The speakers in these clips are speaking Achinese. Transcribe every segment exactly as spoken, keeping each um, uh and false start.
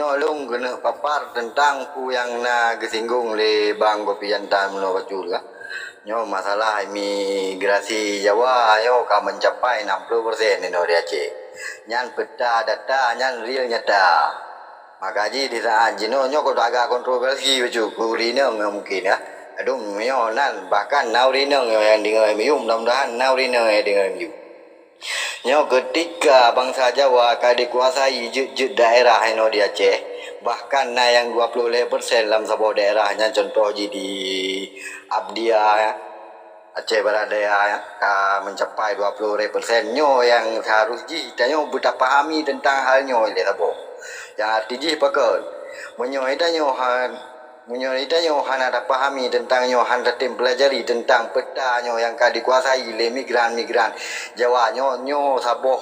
Nyoe lôn keuneuk papar teuntang peue nyang na geusinggong lé Bang Gopi Janta meunoe bacut ka. Nyoe masalah imigrasi Jawa nyoe ka meucapai enam puluh persen inoe di Aceh. Nyan peta data, nyan real nyata. Maka jih di saat jinoe nyoe ka agak kontroversi bacut keu ureueng inong mungken ya. Aduh, nyoe nan bahkan na ureueng inong nyang deungoe miyueb, mudah-mudahan na ureueng inong nyang deungoe miyueb. Nyoe keutika bansa Jawa ka dikuasai jeuet-jeuet daerah inoe di Aceh, bahkan na nyang dua ploh lhèe persen lam saboh daerah nyan, contoh jih di Abdia, Aceh Barat Daya, ka meucapai dua ploh lhèe persen. Nyoe nyang seharus jih tanyoe beutapahami teuntang hal nyoe lé saboh. Nyang arti jih pakon? Meunyoe tanyoe ha-, Meunyoe tanyoe hana tapahami teuntang nyoe, hana tatem peulajari teuntang peta nyoe nyang ka dikuasai lé migran-migran Jawa nyoe, nyoe saboh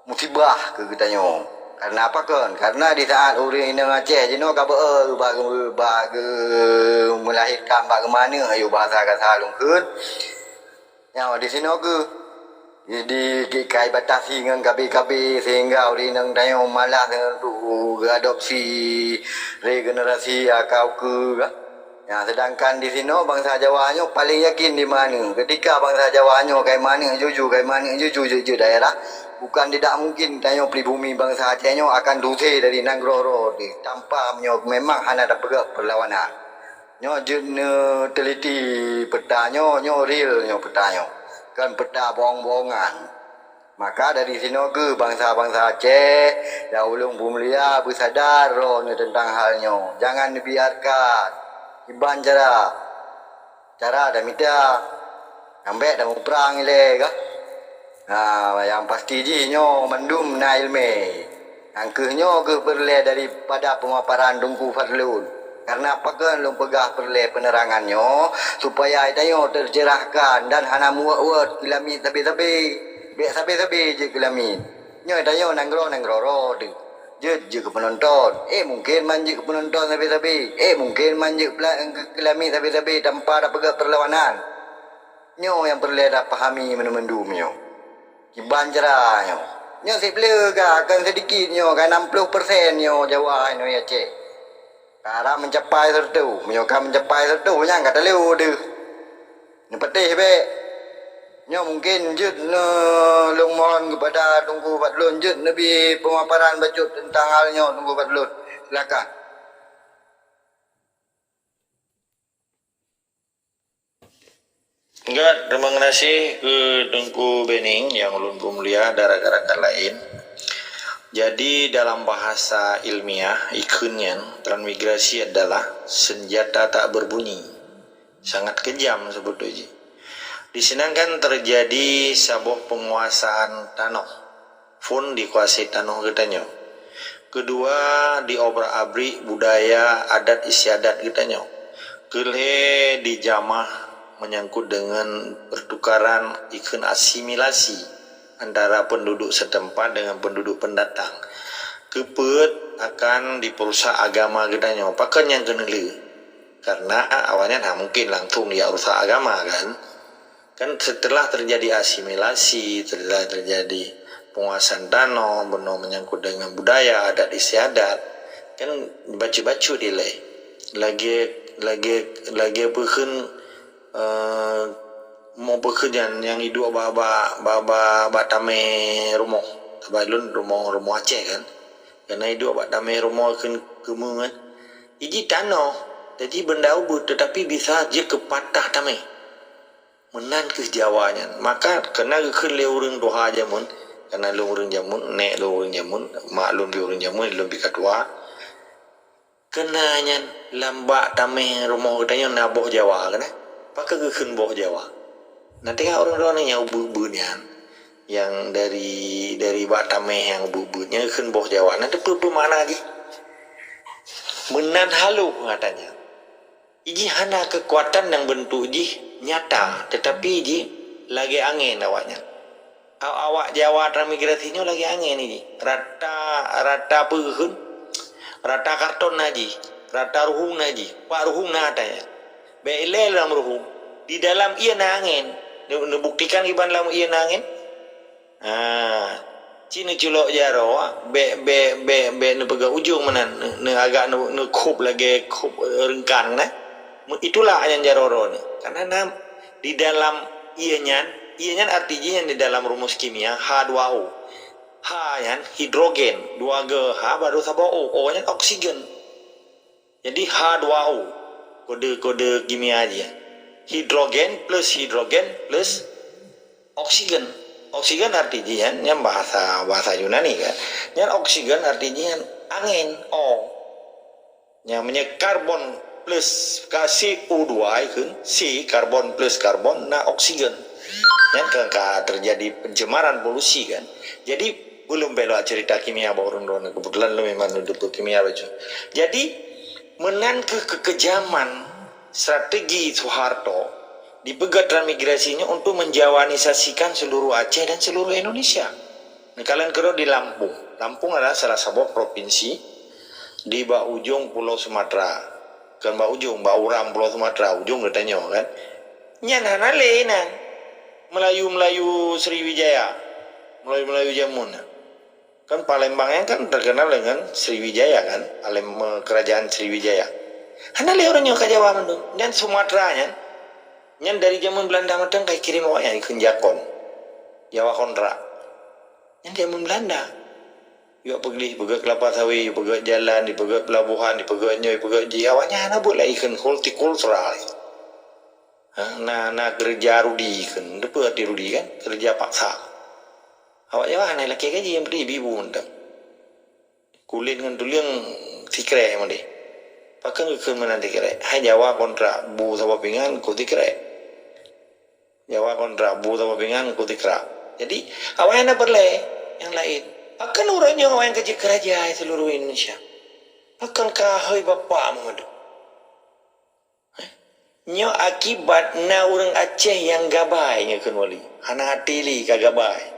musibah keu geutanyoe. Karena apa kon? Karena di saat ureueng inong Aceh jinoe ka beu-, bak geu-, bak geu-, meulahirkan, bak geumaneuk, ayue bahasa kasa lôn kheun. Nyoe di sinoe geuh di, di, ka ibatasi ngon K B K B sehingga ureueng inong tanyoe malas ngon untuk geuadopsi regenerasi akau keue. Nah, sedangkan di sinoe bansa Jawa nyoe paling yakin di maneuk. Ketika bansa Jawa nyoe ka imaneuk juju, ka imaneuk juju jeuet-jeuet daerah, bukan tidak mungkin tanyoe pribumi bansa Aceh nyoe akan teusé dari nanggroe droe tanpa meunyoe memang hana tapeugah perlawanan. Nyoe jeuet neuteliti peta nyoe, nyoe real nyoe peta nyoe. Kon peta bohong-bohongan. Maka dari sinoe geuh bansa-bansa Aceh nyang ulôn peumulia beusadar droeneuh teuntang hal nyoe. Jangan neubiarkan. Kiban cara, cara dan mita. Ambek dan muprang ilée gah. Ha, nyang pasti jih nyoe mandum na iéleumé. Nyang kheueh nyoe geuh peureulée daripada peumaparan Teungku Fadlun. Karena pakon lôn peugah peureulée peunerangan nyoe, supaya tanyoe teuceurahkan dan hana meuwot-wot keu lamiet sabe-sabe. Bék sabe-sabe jeuet keu lamiet. Nyoe tanyoe nanggroe-nanggroe droe teuh. Jeuet, jeuet keu peunonton. Eh, mungken man jeuet keu peunonton sabe-sabe. Eh, mungken man jeuet pela-, keu lamiet sabe-sabe tanpa tapeugah peurlawanan. Nyoe nyang peureulée tapahami mandum-mandum nyoe. Kiban cara nyoe. Nyoe sibleu ka, kon seudikit nyoe, ka enam puluh persen nyoe Jawa nyoe Aceh. Ka rab meucapai sireutoh, meunyoe ka meucapai sireutoh nyan ka talo deuh. Neupatéh bék. Nyoe mungken jeuet neu-, lôn mohon keupada Teungku Fadlun jeuet neubi peumaparan bacut teuntang hal nyoe Teungku Fadlun. Silakan. Enggak, terima kasih keu Teungku Bening nyang ulôn peumulia dan rakan-rakan laén. Jadi, dalam bahasa ilmiah, ikheun nyan, transmigrasi adalah senjata tak berbunyi. Sangat kejam sebetulnya. Di sinan kan terjadi saboh penguasaan tanoh. Phon dikuasai tanoh geutanyoe. Keudua, diobrak-abrik budaya adat istiadat geutanyoe. Keulhée dijamah menyangkut dengan pertukaran ikheun asimilasi antara penduduk setempat dengan penduduk pendatang. Keupeuet akan diperusak agama geutanyoe. Pakon nyang keuneulheueh? Karena awaknyan hana mungkin langsung jak rusak agama, kan? Kan setelah terjadi asimilasi, setelah terjadi penguasaan tanoh, bunoe menyangkut dengan budaya, adat istiadat, kan bacut-bacut ilée. Lagée, lagée, lagée peukheun, eh, mo peukheun nyan nyang iduek bak, bak, bak, bak, bak tamé rumoh. Sabab lôn rumoh, rumoh Aceh kan. Kana iduek bak tamé rumoh kheun keumeung kan. Iji tanoh, jadi benda ubeut, tetapi bisa jeuet keu patah tamé. Meunan kheueh Jawa nyan. Maka keunan geukheun lé ureuëng tuha jameun, keunan lôn ureuëng jameun, nek lôn ureuëng jameun, mak lôn pih ureuëng jameun, lôn pih ka tuha. Keunan nyan lam bak tamé rumoh geutanyoe na boh Jawa keunan. Pakon geukheun boh Jawa? Na teuka ureuëng droeneuh nyang ubeut-ubeut nyan, nyang dari, dari bak tamé nyang ubeut-ubeut nyan geukheun boh Jawa. Na teupeue peue makna jih? Meunan haloh gata nyan. Iji hana keukuatan nyang beuntuk jih nyata, teutapi jih lagée angén awaknyan. Awak Jawa transmigrasi nyoe lagée angén jih. Rata, rata peue kheun? Rata karton na jih, rata ruhueng na jih, pak ruhueng na ata nyan. Bék ilée lam ruhueng, di dalam ié na angén. Neu-, neubuktikan kiban lam ié na angén? Haa. Ci neuculok jaroe, bèk, bèk, bèk, bèk neupeugah ujong meunan, neu-, neu-, agak neu-, neukhôb lagèe khôb, eh, reungkan, nah. Itulah nyang jaroe droeneuh. Karena na di dalam ie nyan, ie nyan arti jih nyan di dalam rumus kimia H dua O. H nyan hidrogen, dua G H baru saboh O. O nyan oksigen. Jadi H dua O, kode-kode kimia jih. Hidrogen plus hidrogen plus oksigen. Oksigen arti jih nyan, nyan bahasa, bahasa Yunani kan. Nyan oksigen arti jih nyan angén, O. Nyan meunyoe karbon plus ka C O dua ikheun, C, karbon plus karbon, na oksigen. Nyan ka, ka terjadi pencemaran, polusi kan. Jadi, belum belok cerita kimia bak ureueng droeneuh. Kebetulan lôn memang dudoe kimia bacut. Jadi, meunan kheueh keukejaman strategi Soeharto dipeugah transmigrasi nyoe untuk menjawanisasikan seluruh Aceh dan seluruh Indonesia. Neukalon keudroe di Lampung. Lampung adalah salah saboh provinsi di bak ujong Pulo Sumatera. Kon bak ujong, bak uram Pulo Sumatera, ujong geutanyoe kan. Nyan hana lé inan. Melayu-Melayu Sriwijaya, Melayu-Melayu jameun. Kan Palembang nyan kan terkenal dengan Sriwijaya kan, Palem-, eh, kerajaan Sriwijaya. Hana lé ureueng nyoe ka Jawa mandum. Dan Sumatera nyan, nyan dari jameun Belanda mantong ka ikirém awaknyan ikheun jakon. Jawa kontrak. Nyan jameun Belanda. Yue peugléh, peugöt kelapa sawit, yue peugöt jalan, yue peugöt pelabuhan, yue peugöt nyoe, yue peugöt jih. Awaknyan hana buet lé ikheun hortikultura. Ha, na, na keureuja rudi kheun. Teupeue arti rudi kan? Keureuja paksa. Awak Jawa hana lakèe gaji nyang peudeh ibu-ibu mantong. Kulét ngon tuleueng sikrek meudeh. Pakon geukheun meunan sikrek? Hai Jawa kontrak bu saboh pingan ku sikrek. Jawa kontrak bu saboh pingan ku sikrek. Jadi, awak hana peureulèe nyang laén. Pakon uroe nyoe awak nyang ka jeuet keuraja seuluruh Indonesia? Pakon ka hôi bapak meungeudeuh? Nyoe akibat na ureueng Aceh nyang gabai nyoe kheun wali. Hana até lé ka gabai.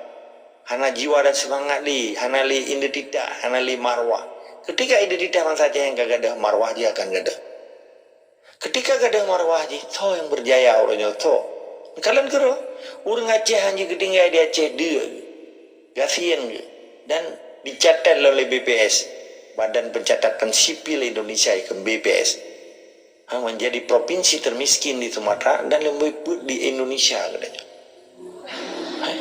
Hana jiwa dan seumangat lé, hana lé identitas, hana lé marwah. Keutika identitas bansa Aceh nyang ka gadôh, marwah jih akan gadôh. Keutika gadôh marwah jih, soe nyang beurjaya uroe nyoe, soe? Neukalon keudroe, ureueng Aceh han jeuet geutinggai di Aceh deuk, gasien geuh, dan dicatat lom lé B P S, Badan Pencatatan Sipil Indonesia, ikheun B P S. Ha, menjadi provinsi termiskin di Sumatera dan leubeh peuet di Indonesia, katanya. Hai,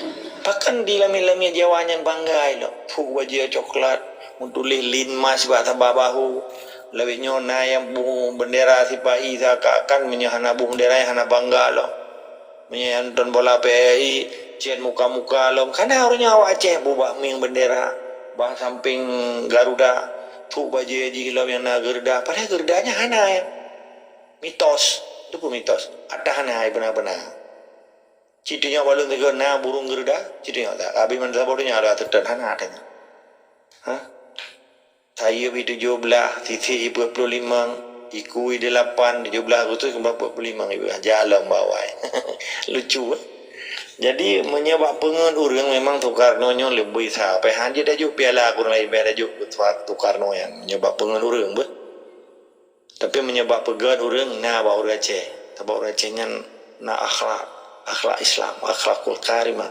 pakon di langét-langét Jawa nyan bangga ilong, phuek bajèe coklat, meutuléh Linmas bak saba bahu, lawét nyoe na nyang boh bendera sipa-i, seakan-akan meunyoe hana boh bendera nyan hana bangga lom. Meunyoe nyan nonton bola P S I, cit muka-muka lom. Kana uroe nyoe awak Aceh bubak mieng bendera bak sampéng Garuda, phuek bajèe jih lom nyang na Garuda. Padahai Garuda nyan hana, eh. Mitos. Teupeue mitos? Ata hana, eh, beuna-beuna. Cit tunyok bak lôn sigoe na burung Garuda, cit tunyok that. Abéh mantong saboh donya ada ateueh hana, katanya. Hah? Sayeuep i tujoh blah, sisek i peuet ploh limong, iku i delapan, tujoh blah Agustus keumah peuet ploh limong ibu. Jak lom bawai. Lucu, eh? Jadi, meunyoe bak peungeut ureueng, memang Soekarno nyoe leubeh sa. Payah han jeuet tajok piala ureueng laén, payah tajok Soekarno nyan. Meunyoe bak peungeut ureueng, beuh. Tapi meunyoe bak peugöt ureueng na bak ureueng Aceh, sabab ureueng Aceh nyan na akhlak, akhlak Islam, akhlakul karimah.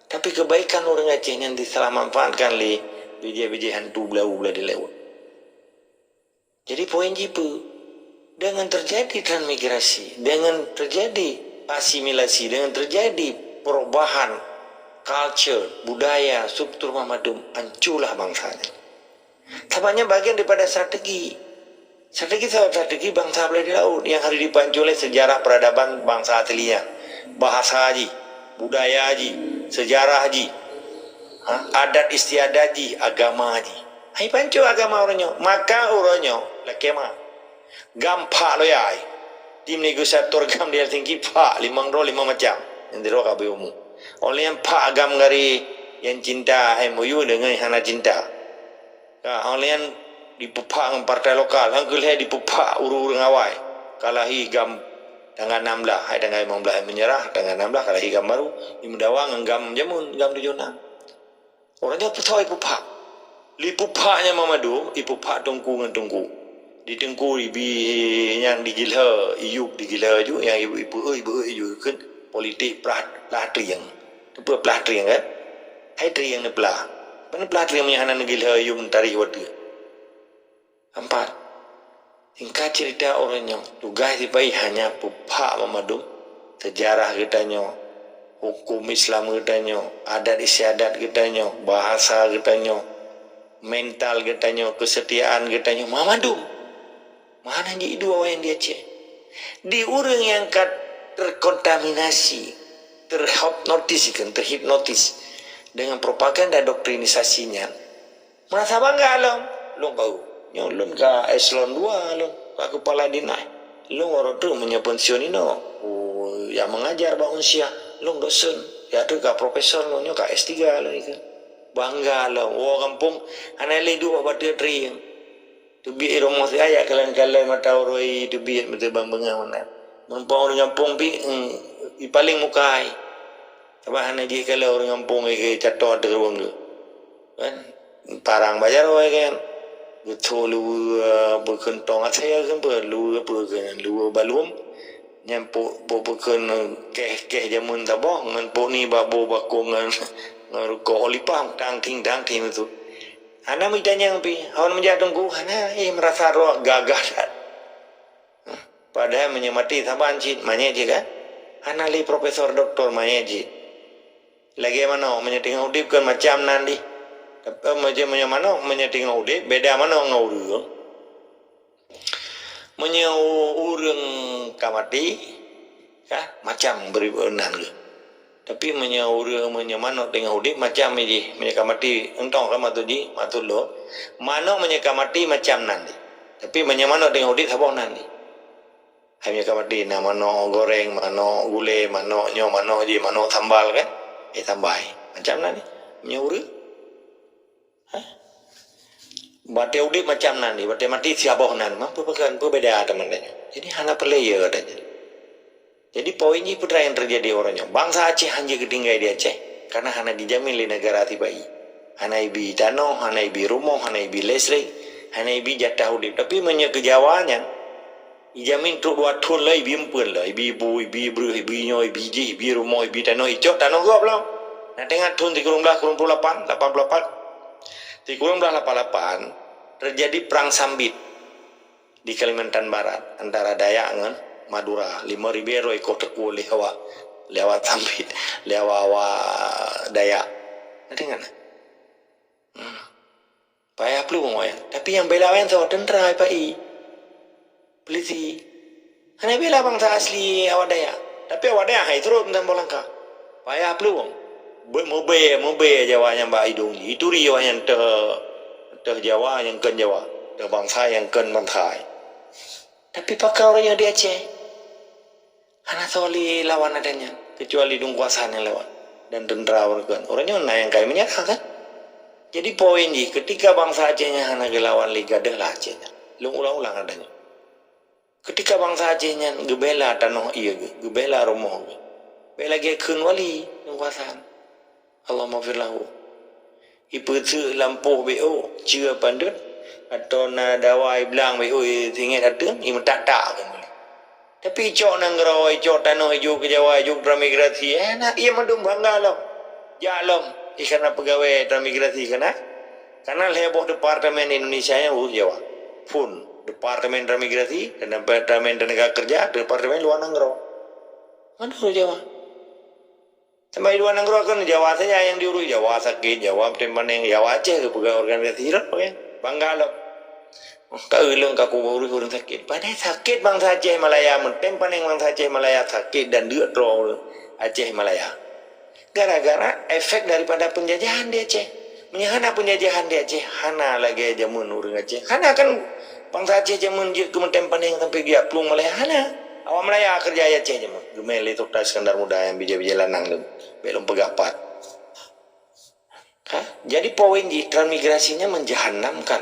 Tapi keubaikan ureueng Aceh nyan disalah manfaatkan lé bijéh-bijéh hantu beulau blah di lewat. Jadi poin jih peue? Dengan terjadi transmigrasi, dengan terjadi asimilasi, dengan terjadi perubahan culture, budaya, struktur macam-macam, hancurlah bangsa nyan. Sabab nyan bagian daripada strategi. Strategi salah strategi bansa belah di laut nyang harus dipancung lé sejarah peradaban bansa asli nyan. Bahasa jih, budaya jih, sejarah jih, ha, adat istiadat jih, agama jih. Hai pancung agama uroe nyoe. Maka uroe nyoe lakèe ma. GAM phak loyai. Tim negosiator GAM di Helsinki phak limong droe limong macam. Nyang sidroe ka beuet umu. Óh lheueh nyan phak GAM gari nyang cinta M O U deungon hana cinta. Ka, óh lheueh nyan dipeuphak ngon partai lokal, nyang keu lhèe dipeuphak ureueng-ureueng awai. Ka lahé GAM tanggai nam blah, hai tanggai limong blah meunyeurah, tanggai nam blah ka lahé GAM baru, jimeudawa ngon GAM jameun, GAM tujoh nam. Uroe nyoe peue soe ipeuphak? Lé ipeuphak nyan mamadu, ipeuphak teungku ngon teungku. Di teungku ibi nyang dijeulheu, iyup dijeulheu ju, nyang ibu-ibu, ibu-ibu ju kheun politik plah, plah trieng. Teupeue plah trieng kan? Hai trieng neuplah. Ban neuplah trieng meunyoe hana neugilheu yum tarikh watée. Empat. Singkat cerita, ureuëng nyoe tugaih sipai hanya peuphak banmandum, sejarah geutanyoe, huköm Islam geutanyoe, adat istiadat geutanyoe, bahasa geutanyoe, mental geutanyoe, keusetiaan geutanyoe, mamandum. Mana jidua wayang di Aceh. Di ureuëng nyang ka terkontaminasi, terhipnotis kan, terhipnotis dengan propaganda doktrinisasi nyan, merasa bangga lom. Lôn ka, nyoe lôn ka eselon dua lôn, ka kepala dinas. Lôn uroe teuk meunyoe pensiun inoe. Oh, nyang mengajar bak unsyah, lôn dosen. Ya tu ka profesor lôn, nyoe ka S tiga lôn ikeu. Bangga lom. Woe gampông, hana lé duek bak batée trieng. Teubiet i rumoh si ayah kalon-kalon mata uroe teubiet meuteubang beungoh meunan. Mumpung ureuëng gampông pih, hmm, i paleng mukai. Sabab hana jih kalon ureuëng gampông ke cato ateueh rueng geuh. Kan? Parang bak jaroe kan. Geutho luweue beukeun tong asée kan, luweue peue kan, luweue baluem. Nyan pok, pok beukeun keh-keh jameun saboh, ngon pok ni bak boh bakong ngon, ngon rukok olipah, tang ting, tang ting tu. Hana meutanyong pih, hon meujak teungku, hana, eh, meurasa droe gagah that. Padahai meunyoe maté saban cit, manyét cit kan? Hana lé profesor, doktor, manyét cit. Lagée manok, meunyoe teungoh udeb kan macam nan dih. Tapi, eh, meunyoe, meunyoe manok, meunyoe teungoh udeb, beda manok ngon ureuëng. Meunyoe ureuëng ka maté, ka macam beri nan geuh. Tapi meunyoe ureuëng, meunyoe manok teungoh udeb, macam jih. Meunyoe ka maté, entong kan maksud jih, maksud lôn. Manok meunyoe ka maté, macam nan dih. Tapi meunyoe manok teungoh udeb, saboh nan dih. Hai meunyoe ka maté, na manok goreng, manok gulé, manok nyoe, manok jih, manok sambal kan? Eh, tambai. Macam nan dih. Meunyoe ureuëng, Hah? Watée udeb macam nan, watée maté siaboh nan, ma peue-peue, peue beda teuma tanyoe. Jadi hana peureulée ya tanyoe. Jadi poin jih peue nyang teujadi uroe nyoe. Bansa Aceh hanjeuet geutinggai di Aceh karena hana jijamin lé neugara sipai. Hana ibi tanoh, hana ibi rumoh, hana ibi listrik, hana ibi jatah udeb. Tapi meunyoe keu Jawa nyan, Ijamin trok dua thon lom, ibi eumpeuen lom, ibi bu, ibi breueh, ibi nyoe, ibi jih, ibi rumoh, ibi tanoh, icok tanoh gob lom. Na teuingat thon sikureueng blaih kureueng ploh lapan, lapan ploh lapan? Sikureueng blaih lapan lapan, teujadi prang sambit di Kalimantan Barat antara Dayak ngon Madura. Lima ribée droe ikoh teukue lé awak, lé awak sambit, lé awak-awak Dayak. Na teuingat? Hmm. Payah plueng awaknyan. Tapi nyang bela awaknyan soe? Teuntra, sipa-i, pulisi. Hana bela bansa asli awak Dayak. Tapi awak Dayak hai trok meutamong langkah. Payah plueng. Beu-, meubée, meubée Jawa nyan bak idong jih. Ituri awaknyan teuh, teuh Jawa nyang kon Jawa. Teuh bansa nyang kon bansa. Tapi pakon ureuëng nyoe di Aceh? Hana soe lé lawan adat nyan, keucuali dum kuasa nyang lawan dan teuntra ureuëng. Ureuëng nyoe na nyang kai meunyalah kan? Jadi poin jih, keutika bansa Aceh nyan hana geulawan lé gadeuh lah Aceh nyan. Lôn ulang-ulang adat nyoe. Keutika bansa Aceh nyan geubela tanoh ié geuh, geubela rumoh geuh, bék lagée kheun wali dum kuasa. Allahumma fir lahu. Ipeuseuk lampôh bék ôk, ceue pandut, atau na dawa iblang bék ôk, isingét ateueng, imeutak-tak keu mulia. Tapi icok nanggroe, icok tanoh, ijok keu Jawa, ijok transmigrasi, eh, na ié mandum bangga lom. Jak lom, i kana peugawée transmigrasi kana. Kana lhée boh departemen Indonesia nyang urus Jawa. Phon, departemen transmigrasi, departemen tenaga kerja, departemen luwa nanggroe. Mandum urus Jawa. Sampai dua nanggroe kan Jawa saja yang diurus, Jawa sakit, Jawa meutem paneng, Jawa Aceh geupeugah organisasi rot, oke? Bangga lom. Oh, ka ulôn ka kuba urus ureuëng sakit. Padahai sakit bansa Aceh Malaya, meutem paneng bansa Aceh Malaya sakit dan deuk droe ureuëng Aceh Malaya. Gara-gara efek daripada penjajahan di Aceh. Meunyoe hana penjajahan di Aceh, hana lagée jameun ureuëng Aceh. Hana kan bansa Aceh jameun jeuet keu meutem paneng sampai geujak plueng Malaya, hana. Awak Malaya keureuja di Aceh jameun. Geumé lé Sultan Iskandar Muda nyang bijéh-bijéh lanang tu. Bék lôn peugah pat. Ha? Jadi poin jih transmigrasi nyan menjahanamkan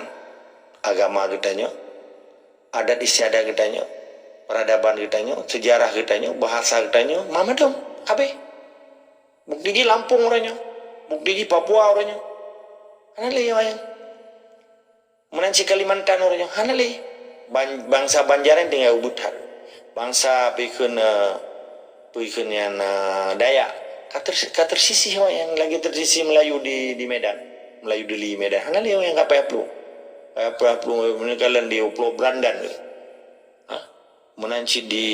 agama geutanyoe, adat istiadat geutanyoe, peradaban geutanyoe, sejarah geutanyoe, bahasa geutanyoe, mamandum. Habéh. Bukti jih Lampung uroe nyoe. Bukti jih Papua uroe nyoe. Hana lé awaknyan. Meunan cit Kalimantan uroe nyoe hana lé. Ban-, bansa Banjar nyan tinggai ubit that. Bansa peue kheun, eh, peue kheun nyan, eh, Dayak. Ka ter-, ka tersisih awaknyan lagée tersisih Meulayu di, di Medan. Meulayu Dili Medan. Hana lé awaknyan ka payah plueng. Payah, payah plueng, meunan kalon di Pulo Brandan. Ha? Meunan cit di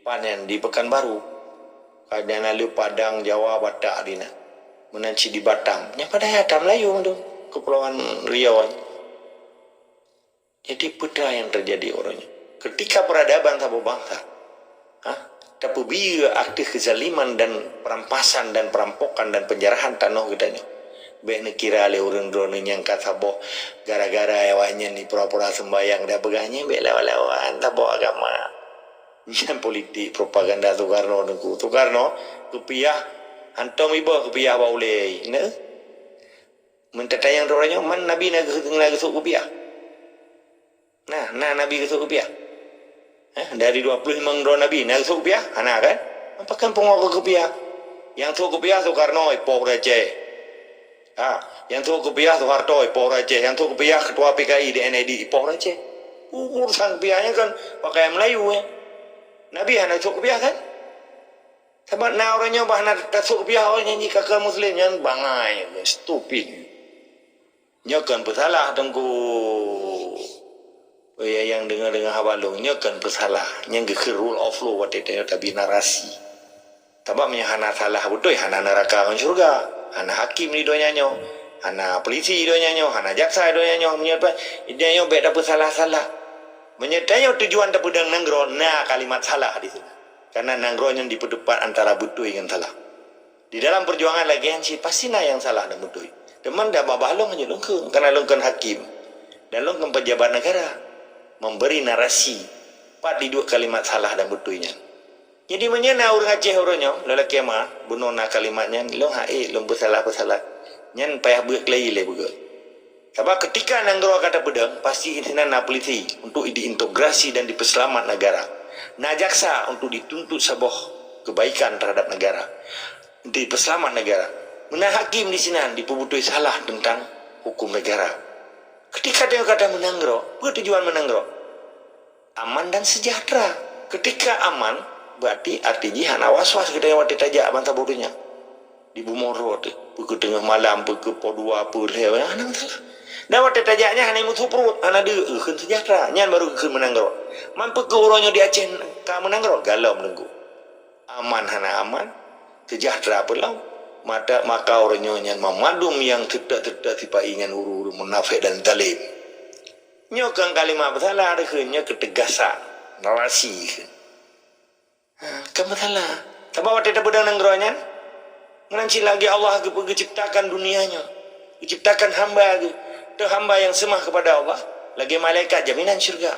panen di Pekanbaru. Kadang na le Padang, Jawa, Batak di na. Meunan cit di Batam. Nyang padahai atra Meulayu tu, Kepulauan Riau. Jadi, peue teuma nyang teujadi uroe nyoe? Ketika peradaban saboh bansa, ha, tapeubiyeu ateueh keuzaliman dan perampasan dan perampokan dan penjarahan tanoh geutanyoe. Bék neukira lé ureuëng droeneuh nyang ka saboh gara-gara awaknyan ni pura-pura seumbayang dan peugah nyan bék lawan-lawan saboh agama. Nyan politik propaganda Soekarno Teungku. Soekarno geupiah, hantom iboh geupiah bak ulée. Nah, meutatanyong droe nyoe, man Nabi na geu-, na geusok geupiah? Nah, na Nabi geusok geupiah? Eh, dari dua puluh lima droe Nabi, na geusok geupiah? Hana kan? Pakon pungo geupiah? Nyang sok geupiah Soekarno, ipoh ureuëng Aceh. Ha, nyang sok geupiah Soeharto, ipoh ureuëng Aceh. Nyang sok geupiah ketua P K I di N A D, ipoh ureuëng Aceh. Urusan geupiah nyan kan pakaian Meulayu, eh. Nabi hana sok geupiah kan? Sabab na ureuëng nyoe bah na tasok piah awaknyan jih ka keu Muslim, nyan bangai, stupid. Nyoe kon peusalah Teungku. Oh ya, nyang deungoe-deungoe haba lôn, nyoe kon peusalah. Nyang geukheun rule of law watée tanyoe tabi narasi. Sabab meunyoe hana salah beutôi, hana neuraka ngon syeuruga, hana hakim di donya nyoe, hana polisi di donya nyoe, hana jaksa di donya nyoe. Meunyoe pa, di donya nyoe bék tapeusalah-salah. Meunyoe tanyoe tujuan tapeudong nanggroe, na kalimat salah di sinan. Karena nanggroe nyan dipeuteupat antara beutôi ngon salah. Di dalam peujuangan lagée nyan cit pasti na nyang salah dan beutôi. Teuma dak babah lôn hana lôn kheun, karena lôn kon hakim dan lôn kon pejabat negara, memberi narasi pat diduek kalimat salah dan beutôi nyan. Jadi meunyoe na ureuëng Aceh uroe nyoe, lôn lakée meuah, bunoe na kalimat nyan, lôn hase lôn peusalah-peusalah, nyan payah beuet keulayi lé beugét. Sabab ketika nanggroe ka tapeudong, pasti di sinan na polisi untuk diintegrasi dan dipeuseulamat negara. Na jaksa untuk dituntut saboh kebaikan terhadap negara, dipeuseulamat negara. Meunan hakim di sinan dipeubeutôi salah tentang hukum negara. Ketika tanyoe ka tameunanggroe, peue tujuan meunanggroe? Aman dan sejahtera. Ketika aman, berarti arti jih hana was-was geutanyoe watée tajak bansa boh donya. Di bumoe rot, peu keuh teungoh malam, peu keuh poh dua, peu lhée, hana masalah. Dan watée tajak nyan hana musoh pruet, hana deuek, geukheun sejahtera. Nyan baru geukheun meunanggroe. Man peu keuh uroe nyoe di Aceh ka meunanggroe, galom Teungku. Aman hana aman, sejahtera peu lom. Mata maka uroe nyoe nyan mamandum nyang seutôt-seutôt sipa-i ngon ureuëng-ureuëng munafék dan zalim. Nyoe kon kalimat peusalah, geukheun nyoe keutegasan, narasi geukheun. Ha, kon peusalah. Sabab watée tapeudong nanggroe nyan, meunan cit lagée Allah geu-, geuciptakan dunia nyoe, geuciptakan hamba geuh, teuh hamba nyang seumah kepada Allah, lagée malaikat jaminan syeuruga,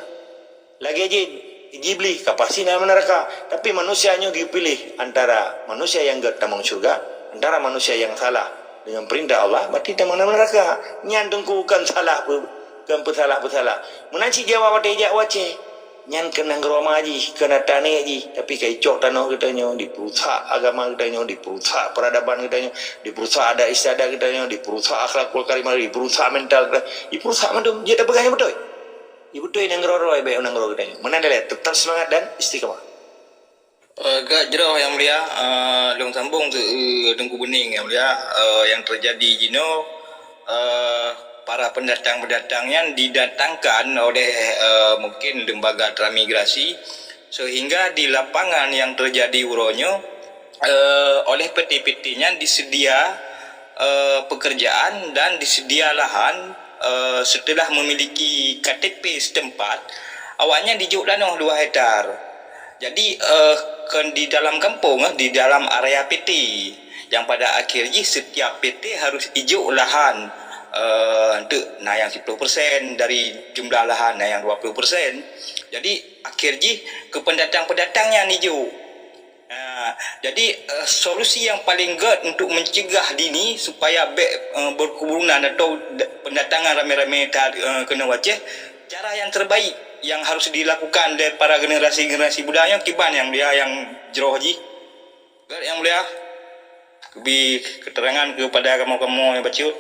lagée jih Iblih ka pasti na neuraka. Tapi manusia nyoe geupiléh antara manusia nyang gét tamong syeuruga, antara manusia nyang salah deungon peurintah Allah, berarti tamong neuraka. Nyan Teungku kon salah peu-, kon peusalah-peusalah. Meunan cit Jawa watée jak u Aceh. Nyan keunan geuroma jih, keunan tanéh jih, tapi ka icok tanoh geutanyoe, dipeurusak agama geutanyoe, dipeurusak peuradaban geutanyoe, dipeurusak adat istiadat geutanyoe, dipeurusak akhlakul karimah, dipeurusak mental geutanyoe, dipeurusak mandum. Jeuet tapeugah nyang beutôi. Jeuet beutôi nanggroe droe, bék nanggroe geutanyoe. Meunan lé, tetap semangat dan istiqamah. Eh, gét jroh Yang Mulia, eh, lôn sambong keu, eh, Teungku Beuning Yang Mulia, eh, nyang teujadi jinoe, eh, para pendatang-pendatang nyan didatangkan oleh, eh, mungkin lembaga transmigrasi, sehingga di lapangan nyang teujadi uroe nyoe, eh, oleh P T-P T nyan diseudia, eh, pekerjaan dan diseudia lahan, eh, setelah memiliki K T P setempat, awaknyan dijok tanoh dua hektar. Jadi, eh, kon di dalam kampung, eh, di dalam area P T, yang pada akhir jih setiap P T harus ijok lahan, eh, enteuk na nyang siploh persen dari jumlah lahan, na nyang dua puluh persen. Jadi, akhir jih keu pendatang-pendatang nyan ijok. Ah, jadi, eh, solusi yang paling gét untuk mencegah dini supaya bék, eh, berkerubunan atau da-, pendatangan ramé-ramé ta-, eh, keunoe u Aceh, cara yang terbaik yang harus dilakukan oleh para generasi-generasi muda nyoe kiban Yang Mulia nyang jroh jih. Gét Yang Mulia, bi keterangan kepada kamoe-kamoe nyang bacut.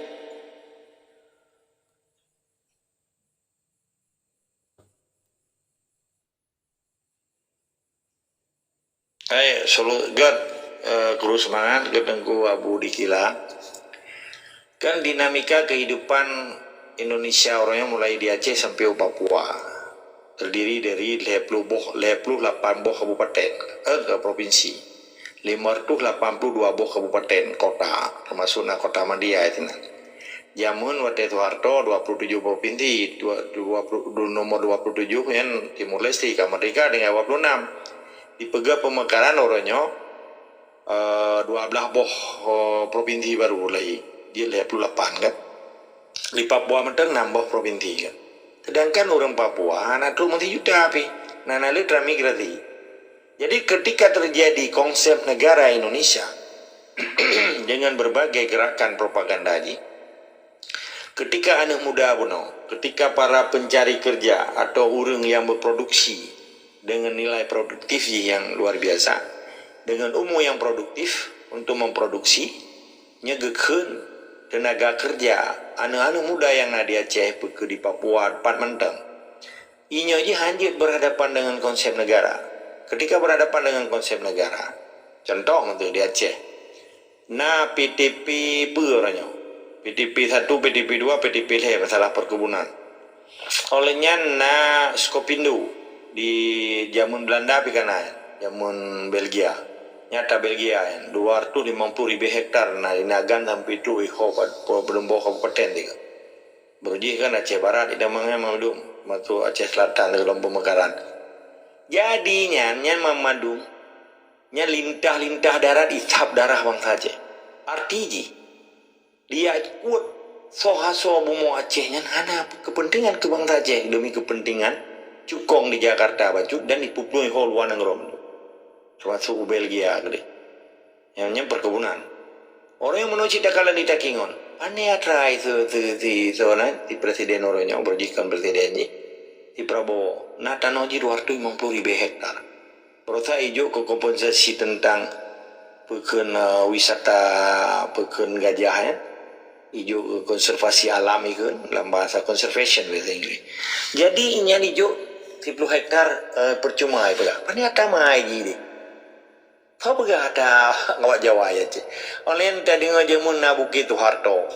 Hai, solu-, gét. Eh, kru seumangat keu Teungku Abu Dikila. Kan dinamika kehidupan Indonesia uroe nyoe mulai di Aceh sampai u Papua. Terdiri dari lhèe ploh boh, lhèe ploh lapan boh kabupaten, eh, ke provinsi. Lima ratus lapan puluh dua boh kabupaten kota, termasuk na kota Madia itu nah. Jameun watèe Soeharto dua puluh tujuh provinsi, dua, dua puluh, nomor dua puluh tujuh nyan Timor Leste ka merdeka dengan dua puluh enam. Dipeugah pemekaran uroe nyoe, eh, dua belas boh, eh, provinsi baru lagi. Jeuet lhèe ploh lapan kan. Di Papua mantong enam boh provinsi kan. Sedangkan ureueng Papua hana trok meusijuta pih. Na, na lheueh transmigrasi. Jadi ketika terjadi konsep negara Indonesia dengan berbagai gerakan propaganda jih, ketika aneuk muda bunoe, ketika para pencari kerja atau ureueng yang berproduksi dengan nilai produktif jih yang luar biasa, dengan umur yang produktif untuk memproduksi, nyoe geukheun tenaga kerja aneuk-aneuk muda nyang na di Aceh, peue keuh di Papua, pat mantong. Inyoe jih hanjeuet berhadapan dengan konsep negara. Ketika berhadapan dengan konsep negara, contoh meunteuh di Aceh, na P T P peue uroe nyoe? P T P satu, P T P dua, P T P lhèe masalah perkebunan. Óh lheueh nyan na Skopindo di jameun Belanda pih ka na, jameun Belgia. Nyata Belgia, dua ratus limong puluh ribèe hektar na di Nagan sampoe trok i ho padum boh kabupaten teuka. Beurujih kan Aceh Barat, idamang nyan mandum, masuk Aceh Selatan dalam pemekaran. Jadi nyan, nyan mandum, nyan lintah-lintah darat isab darah bansa Aceh. Arti jih, dia ikut soe-soe bumoe Aceh nyan hana kepentingan keu bansa Aceh demi kepentingan cukong di Jakarta bacut dan dipuplueng ho luwa nanggroe, termasuk u Belgia keudeh. Nyang nyan perkebunan. Orang yang meunoe cit takalon di Takengon. Pane atra si, si, si, si, si presiden orang nyoe, beurujih kon presiden jih. Si Prabowo. Na tanoh jih dua ratus limong puluh ribèe hektar. Baroesa ijok keu kompensasi tentang peue kheun, eh, wisata, peue kheun gajah, ya. Ijok keu konservasi alam ikheun, dalam bahasa conservation bahasa Inggris. Jadi, nyan ijok siploh hektar, eh, percuma ipeugah. Pane atra mai jih deh. Soe peugah atra awak Jawa ya cit. Oleh tadeungoe jameun na Bukét Soeharto.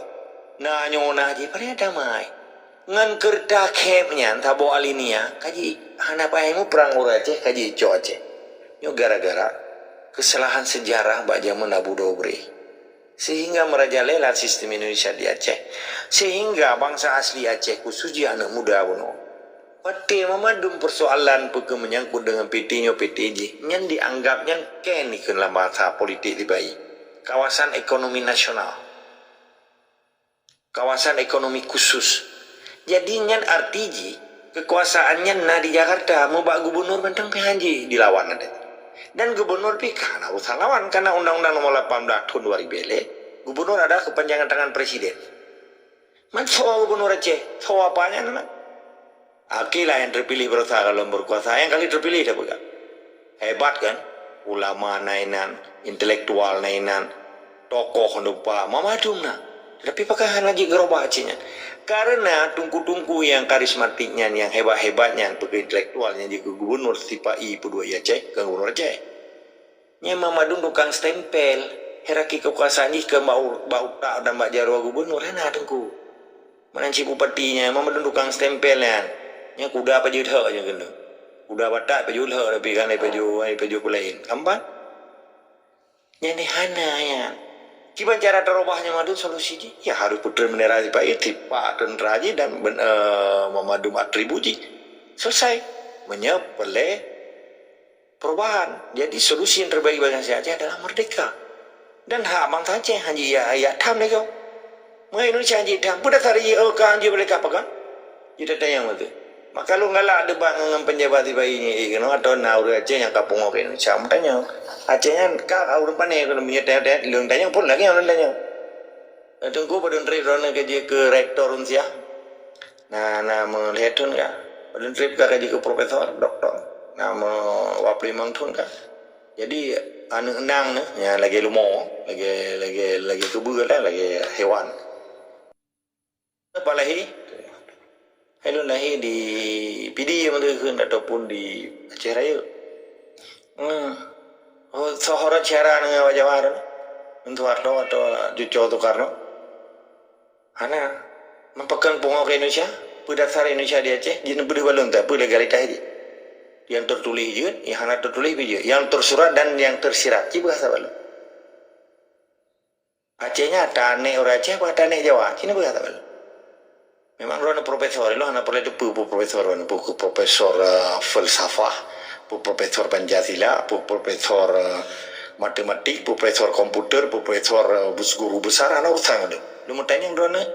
Na nyoe na jih, pane atra mai. Ngon keureuta khép nyan saboh alinea, kaji hana payah muprang ureueng Aceh, kaji icok Aceh. Nyoe gara-gara keusalahan seujarah bak jameun Abu Dobre. Sehingga meurajalela sistem Indonesia di Aceh. Sehingga bansa asli Aceh, khusus jih aneuk muda bunoe, watèe meumandum peusoalan peue kheun meunyangkut deungon P T nyoe P T jih, nyan dianggap nyan ken dikheun lam bahasa politik sibagoe kawasan ekonomi nasional, kawasan ekonomi khusus. Jadi nyan arti jih keukuasaan nyan na di Jakarta, meubak gubunur mantong pih hanjeuet dilawan adat. Dan gubunur pih ka hana urusan lawan, karena Undang-Undang Nomor lapan belas Tahun dua ribu lhèe, gubunur adalah kepanjangan tangan presiden. Man soe gubunur Aceh, soe apa nyan na? Oke lah, yang terpilih baroesa kalau berkuasa, yang kali terpilih dah peugah. Hebat kan? Ulama na inan, intelektual na inan, tokoh na, meumandum na. Tapi pakon hana jigeurubah cit nyan? Karena teungku-teungku nyang karismatik nyan, nyang hebat-hebat nyan, peue kheun intelektual nyang jeuet keu gubunur, sipa-i peue dua i Aceh, kon gubunur Aceh. Nyan meumandum tukang stempel, hierarki keukuasaan jih keu bak u-, bak utak dan bak jaroe gubunur, hana teungku. Meunan cit bupati nyan, meumandum tukang stempel nyan. Nyan kuda pajoh lhok nyan keunoe. Kuda Batak pajoh lhok, tapi kan pajoh, pajoh peue laén. Kamban? Nyan hana nyan. Kiban cara tarubah nyan mandum solusi jih? Ya harus peutrön bendera sipa-i, tipak teuntra jih dan ben-, eh, meumandum atribut jih. Selesai. Meunyoe peureulèe perubahan. Jadi solusi yang terbaik bagi bangsa Aceh adalah merdeka. Dan hak bangsa Aceh hana jijak, jak tham lé gob. Meunyoe Indonesia hana jijak tham, peue dasar jih, oh, ka hana jimerdeka pakon? Jitanyong beutôi. Maka lôn galak debat ngon penjabat sibagoe nyan, eh, keunoe atau na ureueng Aceh nyang ka pungo keu Indonesia, meutanyong. Aceh nyan ka ureueng pané keunoe, meunyoe tanyong, tanyong, lôn tanyong, phôn lagèe nyan lôn tanyong. Teungku, padum trép droeneuh ka jeuet keu rektor Unsia? Na, na meulhèe thôn ka. Padum trép ka, ka jeuet keu profesor, doktor? Na meudua ploh limong thôn ka. Jadi, aneuk nang nyoe, ya, lagèe leumo, lagèe, lagèe, lagèe keubeue lah, lagèe hewan. Pat lahé? Hai lôn lahé di Pidie meuteukheun ataupun di Aceh Rayeuk. Hmm. Oh, soe rot syedara ngon awak Jawa tu? Ngon Soeharto atau cucoe Soekarno? Hana. Meupakon pungo keu Indonesia? Peue dasar Indonesia di Aceh? Jih neupeudeuh bak lôn, tapi legalitas jih. Nyang teutuléh jeuet, nyang hana teutuléh pih jeuet. Nyang teusurat dan nyang teusirat, ci peue hase bak lôn. Aceh nyan tanek ureueng Aceh, apa tanek Jawa? Ci neupeugah that bak lôn. Memang droeneuh profesor, ilôn hana peureulèe teupeu peue profesor droeneuh, peue profesor, eh, falsafah, peue profesor Pancasila, peue profesor, eh, matematik, peue profesor komputer, peue profesor, eh, bus-, guru besar, hana urusan ngon lôn. Lôn meutanyong droeneuh,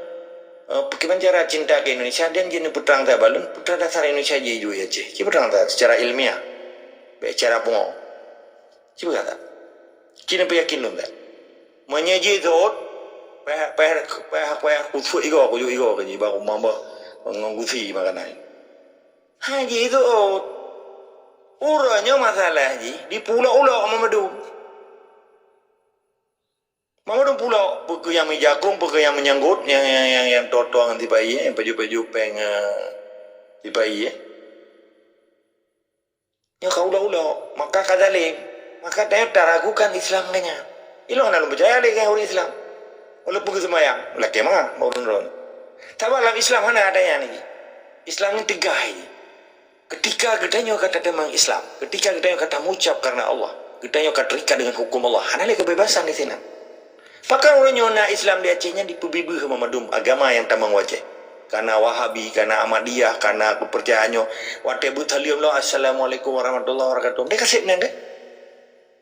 eh, pakriban cara cinta keu Indonesia dan jih neupeutrang that bak lôn, peue dasar Indonesia jih jeuet di Aceh. Ci peutrang that secara ilmiah, bèk secara pungo. Ci peugah that. Ci neupeuyakin lôn that. Meunyoe jiseuôt, payah, payah, payah, payah kuseuôt igoe, kujok igoe keu jih, baru mambah ngon gusi makanan. Hana jiseuôt. Uroe nyoe masalah jih dipulo-ulo mandum. Mandum pulo, peue keuh nyang meujakong, peue keuh nyang meunyanggot, nyang, nyang, nyang, nyang toe-toe ngon sipa-i, nyang pajoh-pajoh péng, eh, sipa-i, eh. Nyoe ka ulo-ulo, maka ka zalim. Maka tanyoe taragukan Islam geuh nyan. Ilôn hana lôn peucaya lé keu ureueng Islam. Walaupun geuseumayang, lakèe mangat bak ureueng droen. Sabab lam Islam hana ada nyang lagèe. Islam nyoe teugah jih. Ketika geutanyoe ka tatamong Islam, ketika geutanyoe ka tamucab karena Allah, geutanyoe ka terikat dengan hukum Allah, hana lé kebebasan di sinan. Pakon uroe nyoe na Islam di Aceh nyan dipeubeubaih mandum agama nyang tamong u Aceh. Kana Wahabi, kana Ahmadiyah, kana keupeurcayaan nyoe. Watèe beuet saleuem lom, "Assalamualaikum warahmatullahi wabarakatuh." Dia kaseb nyan kan?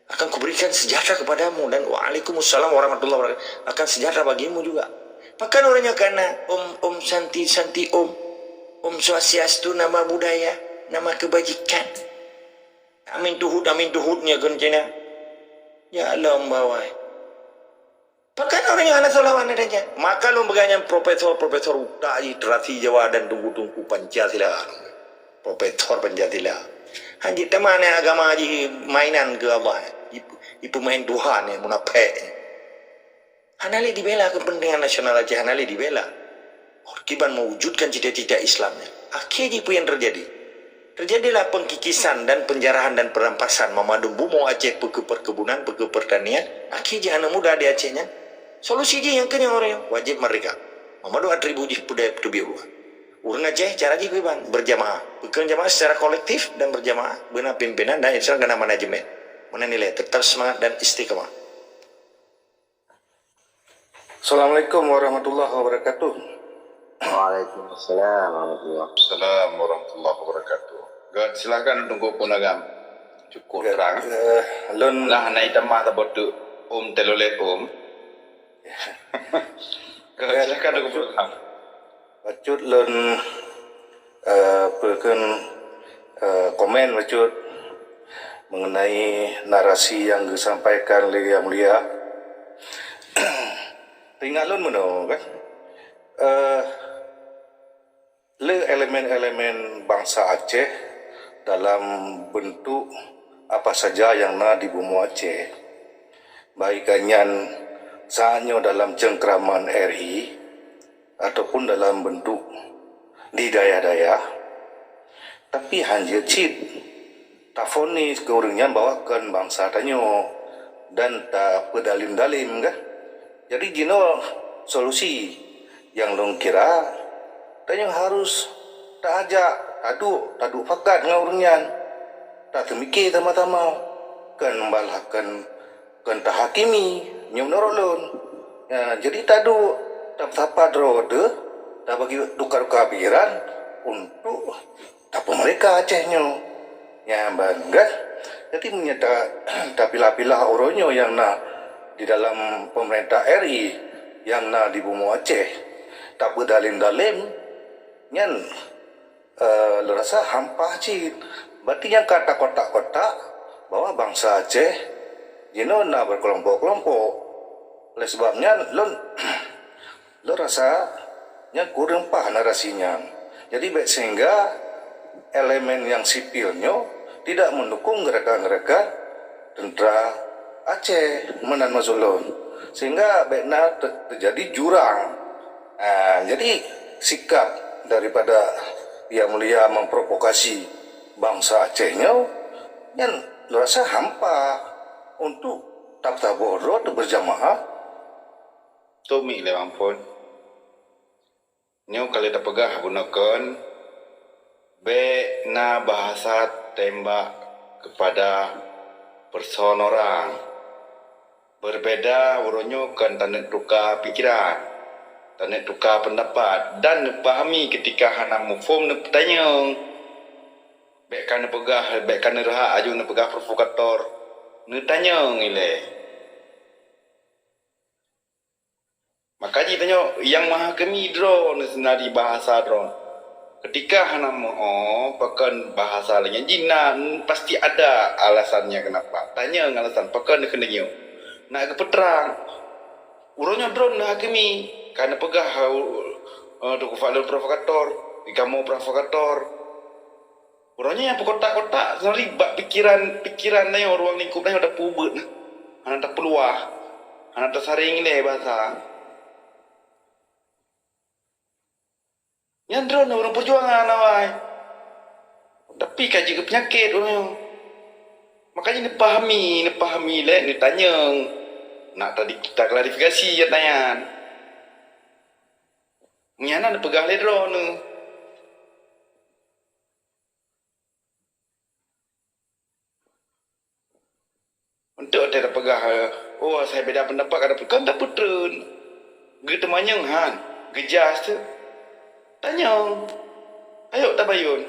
"Akan kuberikan sejahtera kepadamu," dan "Waalaikumsalam warahmatullahi wabarakatuh." "Akan sejahtera bagimu juga." Pakon uroe nyoe kana Om, Om Santi, Santi Om, Om Swastiastu, nama budaya, nama kebajikan. Amin tuhut, amin tuhut nyan kheun Cina. Ya Allah, Mbah wai. Pakon ureueng nyang hana seulawan ada nyan? Maka lôn peugah nyan profesor-profesor utak jih terasi Jawa dan teungku-teungku Pancasila. Profesor Pancasila. Hanjeuet teuma nyan agama jih mainan keu Allah. Jipeumain Tuhan nyan, munafék nyan. Hana lé dibela kepentingan nasional Aceh, hana lé dibela. Kiban mewujudkan cita-cita Islam nyan. Akhé jih peue nyang teujadi? Teujadilah pengkikisan dan penjarahan dan perampasan mamandum bumoe Aceh, peue keuh perkebunan, peue keuh pertanian. Akhé jih aneuk muda di Aceh nyan, solusi jih nyang keu nyoe, ureueng wajéb merdeka. Mamandum atribut jih peudeh teubiet buah. Ureueng Aceh cara jih kiban, berjamaah. Peue keuh jamaah secara kolektif dan berjamaah, beuna pimpinan dan insya Allah kena manajemen. Meunan nilai, tetap semangat dan istiqamah. Assalamualaikum warahmatullahi wabarakatuh. Waalaikumsalam warahmatullahi wabarakatuh. Assalamualaikum warahmatullahi wabarakatuh. Gèt, silakan Teungku Pun Agam. Cukup terang. Eh, lôn lah naik tamah saboh teuk Om Telolet Om. Gèt, silakan Teungku Pun Agam. Bacut lôn, eh, peue kheun, eh, komen bacut mengenai narasi yang disampaikan lé Yang Mulia. Teuingat lôn meunoe kan, eh, le elemen-elemen bangsa Aceh dalam bentuk apa saja yang na di bumoe Aceh. Baik nyan saat nyoe dalam cengkraman R I, ataupun dalam bentuk di dayah-dayah, tapi hanjeuet cit tafonis keu ureueng nyan bahwa kon bansa tanyoe dan tapeudalem-dalem, kan? Jadi jinoe solusi nyang lôn kira, tanyoe harus taajak, taduek, taduek pakat ngon ureueng nyan, tateumike sama-sama, kon balah kon kon tahakimi, nyoe meunurot lôn. Ya, jadi taduek, tapeusapat droe deuh, tabagi tuka-tuka pikiran untuk tapeumerdeka Aceh nyoe. Ya, ban, kan? Jadi, meunyoe ta-, tapilah-pilah uroe nyoe nyang na di dalam pemerintah R I nyang na di bumoe Aceh, tapeudalem-dalem, nyan eh, lôn rasa hampa cit. Berarti nyang ka takotak-kotak bahwa bansa Aceh jinoe na berkelompok-kelompok. Oleh sebab nyan, lôn, lôn rasa nyan kureueng paih narasi nyan. Jadi, bèk sehingga elemen nyang sipil nyoe tidak mendukung gerakan-gerakan tentera Aceh, meunan maksud lôn. Sehingga bèk na te-, teujadi jurang. Ah, jadi sikap daripada Yang Mulia memprovokasi bansa Aceh nyoe, nyan lôn rasa hampa. untuk tapeusaboh droe teuh berjamaah. Tumi lé Bang Phon. Nyoe ka lheueh tapeugah bunoe kon, bék na bahasa tembak kepada person orang. Berbeda uroe nyoe kon taneuk tuka pikiran, taneuk tuka pendapat dan neupahami ketika hana muphom neupeutanyong. Bék ka neupeugah, bék ka neureuhak aju neupeugah provokator. Neutanyong ilée. Maka jitanyoe nyang meuhakimi droe neuseunari bahasa droe. Ketika hana meu'oh pakon bahasa lagée nyan, jih na pasti ada alasannya kenapa. Tanyong alasan pakon keuneuk nyoe. Nak geupeutrang. Uroe nyoe droe neuhakimi, ka neupeugah, eh, Teungku Fadlon provokator, di kamoe provokator. Uroe nyoe nyang peukotak-kotak seunari bak pikiran, pikiran nyoe ruang lingkup nyoe tapeubeuet na. Hana tapeuluah, hana tasaréng ilée bahasa. Nyan droe ureuëng peujuangan awai. Tapi ka jeuet keu peunyakét ureuëng nyoe. Makanya neupahami, neupahami lé, neutanyong. Nak tadi kita klarifikasi ya tanyan. Meunyan na neupeugah lé droe nyoe. Untuk teupeugah, oh, saya beda pendapat, kada kon tapeutreun. Geuteumanyong han, geujas teuh. Tanyong. Ayok tabayun.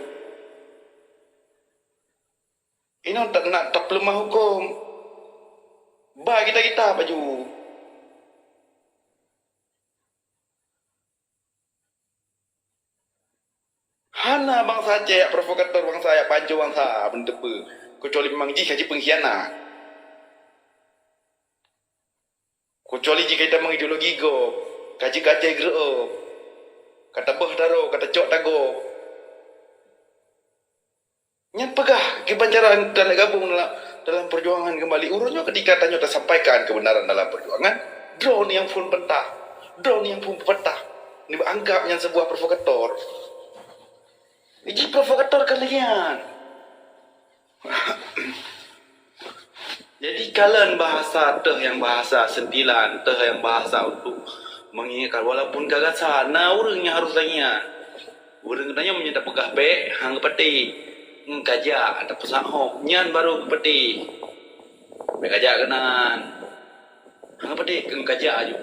Inoe tak nak tapeuleumah huköm. Ba kita-kita baju. Hana bansa Aceh jak provokator bansa, jak pancong bansa, beuneuteupeu, keucuali memang jih ka jipengkhianat. Keucuali jih ka jitamong ideologi gob, ka jikacai greuop, ka taböh daroe, ka tacok tagob. Nyan peugah kiban cara taneuk gabong dalam, dalam perjuangan kembali. Uroe nyoe ketika tanyoe tasampaikan kebenaran dalam perjuangan, droeneuh nyang phon peutah, droeneuh nyang phon peutah, neuanggap nyan sebuah provokator. Jih provokator kan lagée nyan. Jadi kalon bahasa teuh nyang bahasa sentilan, teuh nyang bahasa untuk mengingatkan, walaupun ka gasa, na ureuëng nyang harus lagée nyan. Ureuëng geutanyoe meunyoe tapeugah bék, han geupatéh. Ngon kajak atawa peusahob, nyan baru geupatéh. Bék kajak keunan. Han geupatéh, keu kajak aju.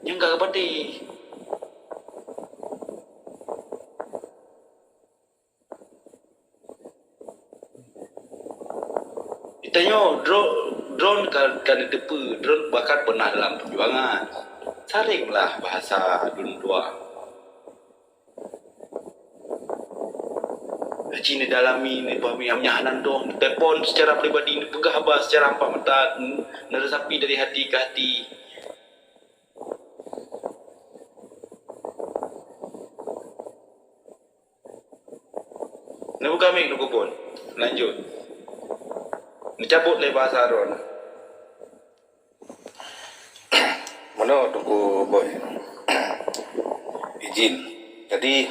Nyan ka geupatéh. Geutanyoe droe, droeneuh ka, ka neuteupeue, droeneuh bahkan pernah dalam perjuangan. Saringlah bahasa lôn dua. Aci neudalami, neupahami, nyang hana dong, neutelepon secara pribadi, neupeugah haba secara empat mata, neuresapi dari hati ke hati. Neubuka mik, neukubon. Lanjut. Neucabut lé bahasa droeneuh. Meunoe Teungku Boy. Izin. Jadi,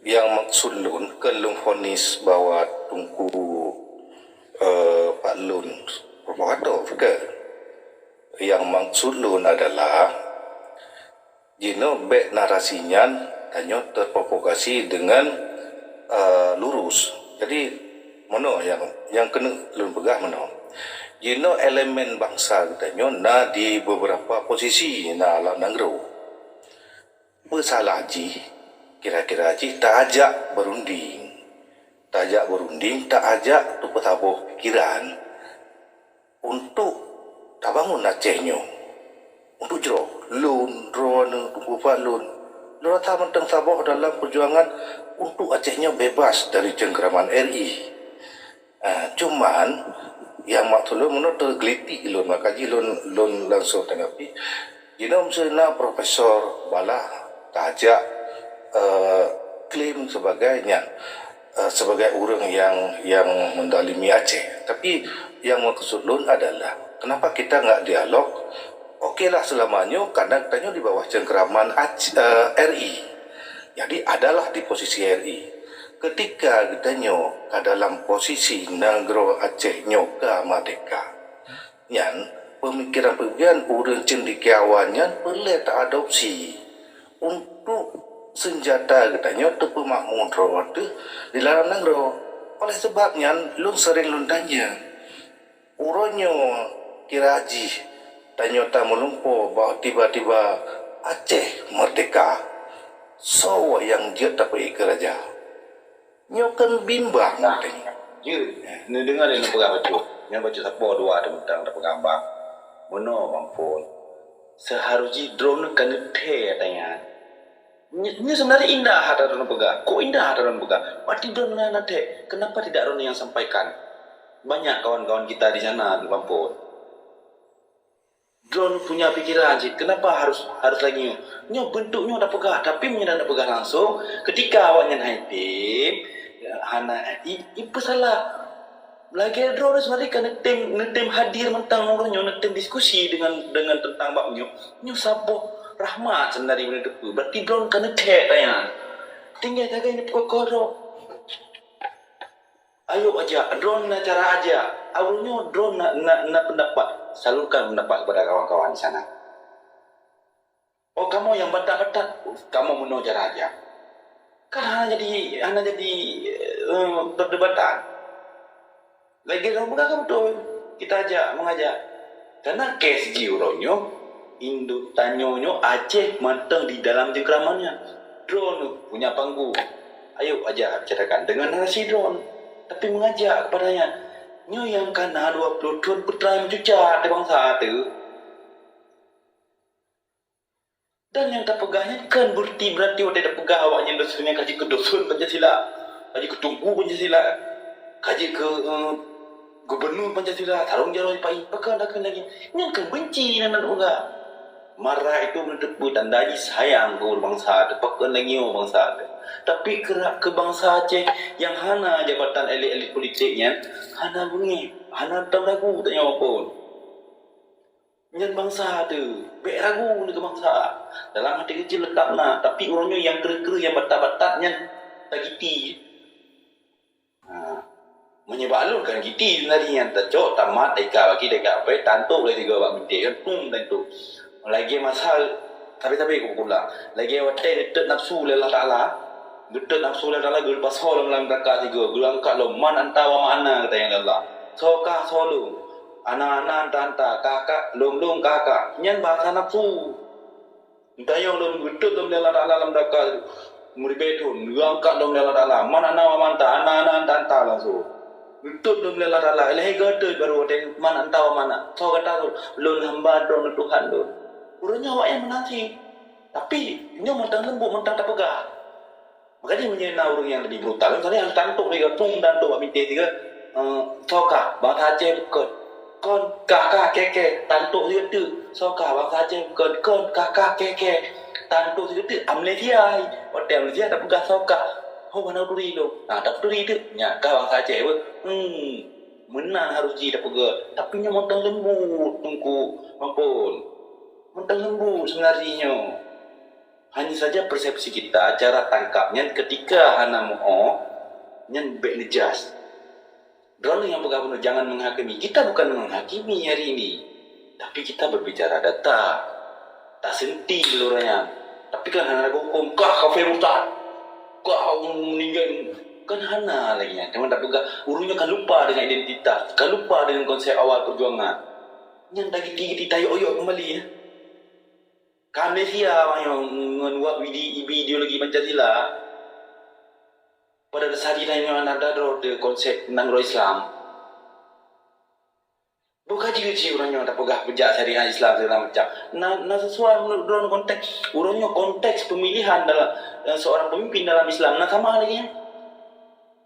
nyang maksud lôn, kon lôn vonis bahwa Teungku, eh, Pak Lôn provokator, bukan. Nyang maksud lôn adalah, jinoe bék narasi nyan tanyoe terprovokasi dengan, eh, lurus. Jadi, meunoe nyang, nyang keuneuk lôn peugah meunoe. Jinoe elemen bansa geutanyoe na di beberapa posisi na lam nanggroe. Peusalah jih, kira-kira jih taajak berunding. Taajak berunding, taajak teupeusaboh pikiran untuk tabangun Aceh nyoe. Untuk jroh, lôn, droeneuh, Teungku Fadlon, lôn rasa mantong saboh dalam perjuangan untuk Aceh nyoe bebas dari cengkraman R I. Ah, cuman, nyang maksud lôn meunoe teugelitik lôn, maka jih lôn, lôn langsung tanggapi. Jinoe meuseu na Profesor Balah tajak, eh, klaim sebagai nyan, eh, sebagai ureuëng nyang, nyang mendalimi Aceh. Tapi nyang maksud lôn adalah, kenapa kita nggak dialog? Okelah, selama nyoe karena kita nyoe di bawah cengkraman Ac-, eh, R I. Jadi adalah di posisi R I. Keutika geutanyoe ka dalam posisi nanggroe Aceh nyoe ka merdeka, nyan peumikiran-peumikiran ureuëng cendekiawan nyan peureulée ta-adopsi untuk seunjata geutanyoe teupeumakmu droe teuh di dalam nanggroe. Oleh sabab nyan, lôn sering lôn tanyong, uroe nyoe kira jih tanyoe tameulumpoe bahwa tiba-tiba Aceh merdeka, soe nyang jeuet tapeuék keu raja? Nyoe kan bimbang. Nah, jeuet. Neudeungoe lé neupeugah bacut. Nyoe bacut sapo dua teuntang tapeugah bang. Meunoe bang Pon. Seuharus jih droeneuh ka neuthée ata nyan. Nyoe, nyoe sebenarnya indah ata droeneuh peugah. Kok indah ata droeneuh peugah? Berarti droeneuh na thée. Kenapa tidak droeneuh yang sampaikan? Banyak kawan-kawan kita di sana, di Bang Pon. Droeneuh punya pikiran cit, kenapa harus, harus lagée nyoe? Nyoe bentuk nyoe tapeugah, tapi meunyoe tapeugah langsung, ketika awaknyan hai tem, hana, i, i peusalah. Lagée droeneuh sebenarnya ka neutem, neutem hadir mantong uroe nyoe, neutem diskusi dengan, dengan tentang bab nyoe. Nyoe saboh rahmat sebenarnya meunyoe teupeue. Berarti droeneuh ka neuthée ata nyan. Tinggai sagai neupeue koro. Ayo aja, droeneuh na cara aja. Awak nyoe droeneuh na, na, na pendapat. Salurkan pendapat kepada kawan-kawan di sana. Oh, kamoe nyang batat-batat, kamoe meunoe cara aja. Kan hana jadi, hana jadi, eh, perdebatan. Lagée droeneuh peugah kan beutôi, kita ajak, mengajak. Karena case jih uroe nyoe, induk tanyoe nyoe Aceh mantong di dalam cengkraman nyan. Droeneuh punya panggung. Ayo aja bicarakan dengan narasi droeneuh. Tapi mengajak kepadanya, nyoe nyang ka na dua ploh thon peutrai meucucat di bansa teuh. Dan nyang tapeugah nyan kan berarti, berarti watée tapeugah awaknyan dosen nyan ka jeuet keu dosen Pancasila, ka jeuet keu teungku Pancasila, ka jeuet keu, eh, gubunur Pancasila, sarong jaroe sipa-i, pakon takheun lagée nyan. Nyan kan benci nan tapeugah. Marah itu meuneuteupeu tanda jih sayang keu bansa teuh, pakon lagée nyoe bansa teuh. Tapi keu ra-, keu bansa Aceh nyang hana jabatan elit-elit politik nyan, hana beungéh, hana tom ragu tanyoe pun. Nyan bansa teuh, bék ragu nibak bansa. Dalam até geucit letak na, tapi uroe nyoe nyang kreueh-kreueh nyang batat-batat nyan tagiti. Ha. Meunyoe bak lôn kan giti seunari nyan tacok, tamat, taika bagi, taika apai, tantok lé sigoe bak bintéh kan, tum tantok. Lagée masa, tapi-tapi ku peugah, lagée watée geutot nafsu lé Allah Taala, geutot nafsu lé Allah Taala, geuleupah soe lom lam neuraka sigoe, geuangkat lom, man anta wa ma ana, geutanyong lé Allah. Soe kah soe lôn? Ana, ana, anta, anta, kah, kah, lôn, lôn, kah, kah. Nyan bahasa nafsu. Geutanyong lom, geutot lom lé Allah Taala lam neuraka meuribée thon, geuangkat lom lé Allah Taala, man ana wa ma anta, ana, ana, anta, anta langsung. Geutot lom lé Allah Taala, lheueh geutot baru watée man anta wa ma ana. Soe gata lôn? Lôn hamba droeneuh Tuhan lôn. Uroe nyoe awaknyan meunasih. Tapi nyoe mantong leumbot, mantong tapeugah. Makajih meunyoe na ureuëng nyang leubeh brutal, misalnya nyang tantok lé, pum tantok bak bintéh sigoe, eh, soe kah, bansa Aceh bukon. Kon, kah, kah, keh, keh, tantok sigoe teuk, soe kah, bansa Aceh bukon. Kon, kah, kah, keh, keh, tantok sigoe teuk, a Malaysia. Watée a Malaysia tapeugah soe kah, ho hana turi lôn. Nah, taputuri teuk, nyan kah bansa Aceh beuh. Hmm, meunan harôh jih tapeugah. Tapi nyoe mantong leumbot, Teungku, ampôn. Mantong leumbot seunari nyoe. Hanya saja persepsi kita, cara tangkap nyan ketika hana meu'oh, nyan bék neujudge. Droeneuh nyang peugah bunoe, jangan menghakimi. Kita bukan menghakimi hari ini, tapi kita berbicara data. Taseuti lurah nyan. Tapi kan hana lagoe huköm, kah kafé murtad, kah ureuëng meuninggai, kan hana lagée nyan. Cuma tapeugah, ureuëng nyan ka lupa dengan identitas, ka lupa dengan konsep awal perjuangan. Nyan tagiti-giti tayok-yok keumbali, ya. Ka Malaysia awaknyoe ngon wak ide-, ideologi Pancasila. Pada dasar jih tanyoe hana droe teuh konsep nanggroe Islam. Boh ka jeuet cit uroe nyoe tapeugah peujak syariat Islam segala macam. Na, na sesuai menurut droeneuh konteks. Uroe nyoe konteks pemilihan dalam, eh, seorang pemimpin dalam Islam na sama lagée nyan.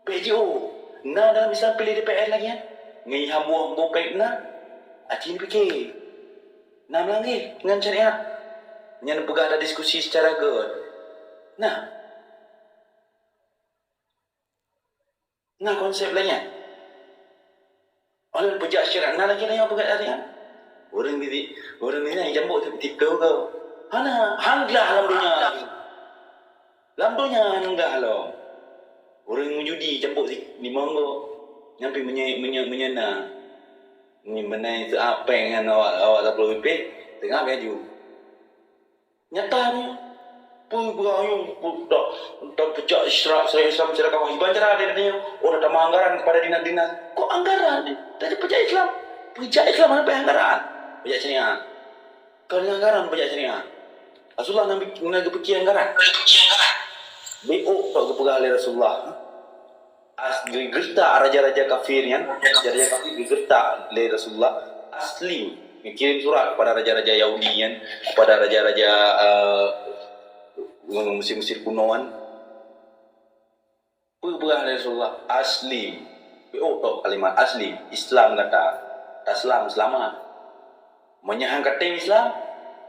Bék jiôh, na dalam Islam piléh D P R lagée nyan. Ngon hambôh-hambôh péng na, aci neupike. Na meulangge ngon syariat. Nyan peugah ada diskusi secara göt. Nah. Na konsep lagée nyan. Ulôn peujak syariat, na lagée nyan peugah syariat. Ureuëng di, ureuëng di na jambok tipe keu. Hana, hana lam donya. Lam donya hana lom. Ureuëng meujudi campur si limong go. Nyang pih meunyoe, meunyoe, meunyoe na. Ni meunan seuapeng nyan awak, awak tapeulo pipéh, teungoh laju. Nyata ni. Peue beurayueng, peue dak, dak peujak Isra-, Isra-, Islam secara kawan. Iban cara dia tanya, oh, dah tamah anggaran kepada dinas-dinas. Kok anggaran ni? Tadi peujak Islam. Peujak Islam hana payah anggaran. Peujak syariat. Kon anggaran peujak syariat. Rasulullah na, na geupeuki anggaran. Beok tok geupeugah lé Rasulullah. As-, geugeurtak raja-raja kafir nyan, raja-raja kafir geugeurtak lé Rasulullah. Aslim, geukirim surat kepada raja-raja Yahudi nyan, kepada raja-raja, eh, Mesir-Mesir kuno nyan. Peugah lé Rasulullah, "Aslim." Beok tok kalimat aslim, Islam gata. Taslam, seulamat. Meunyoe han katem Islam,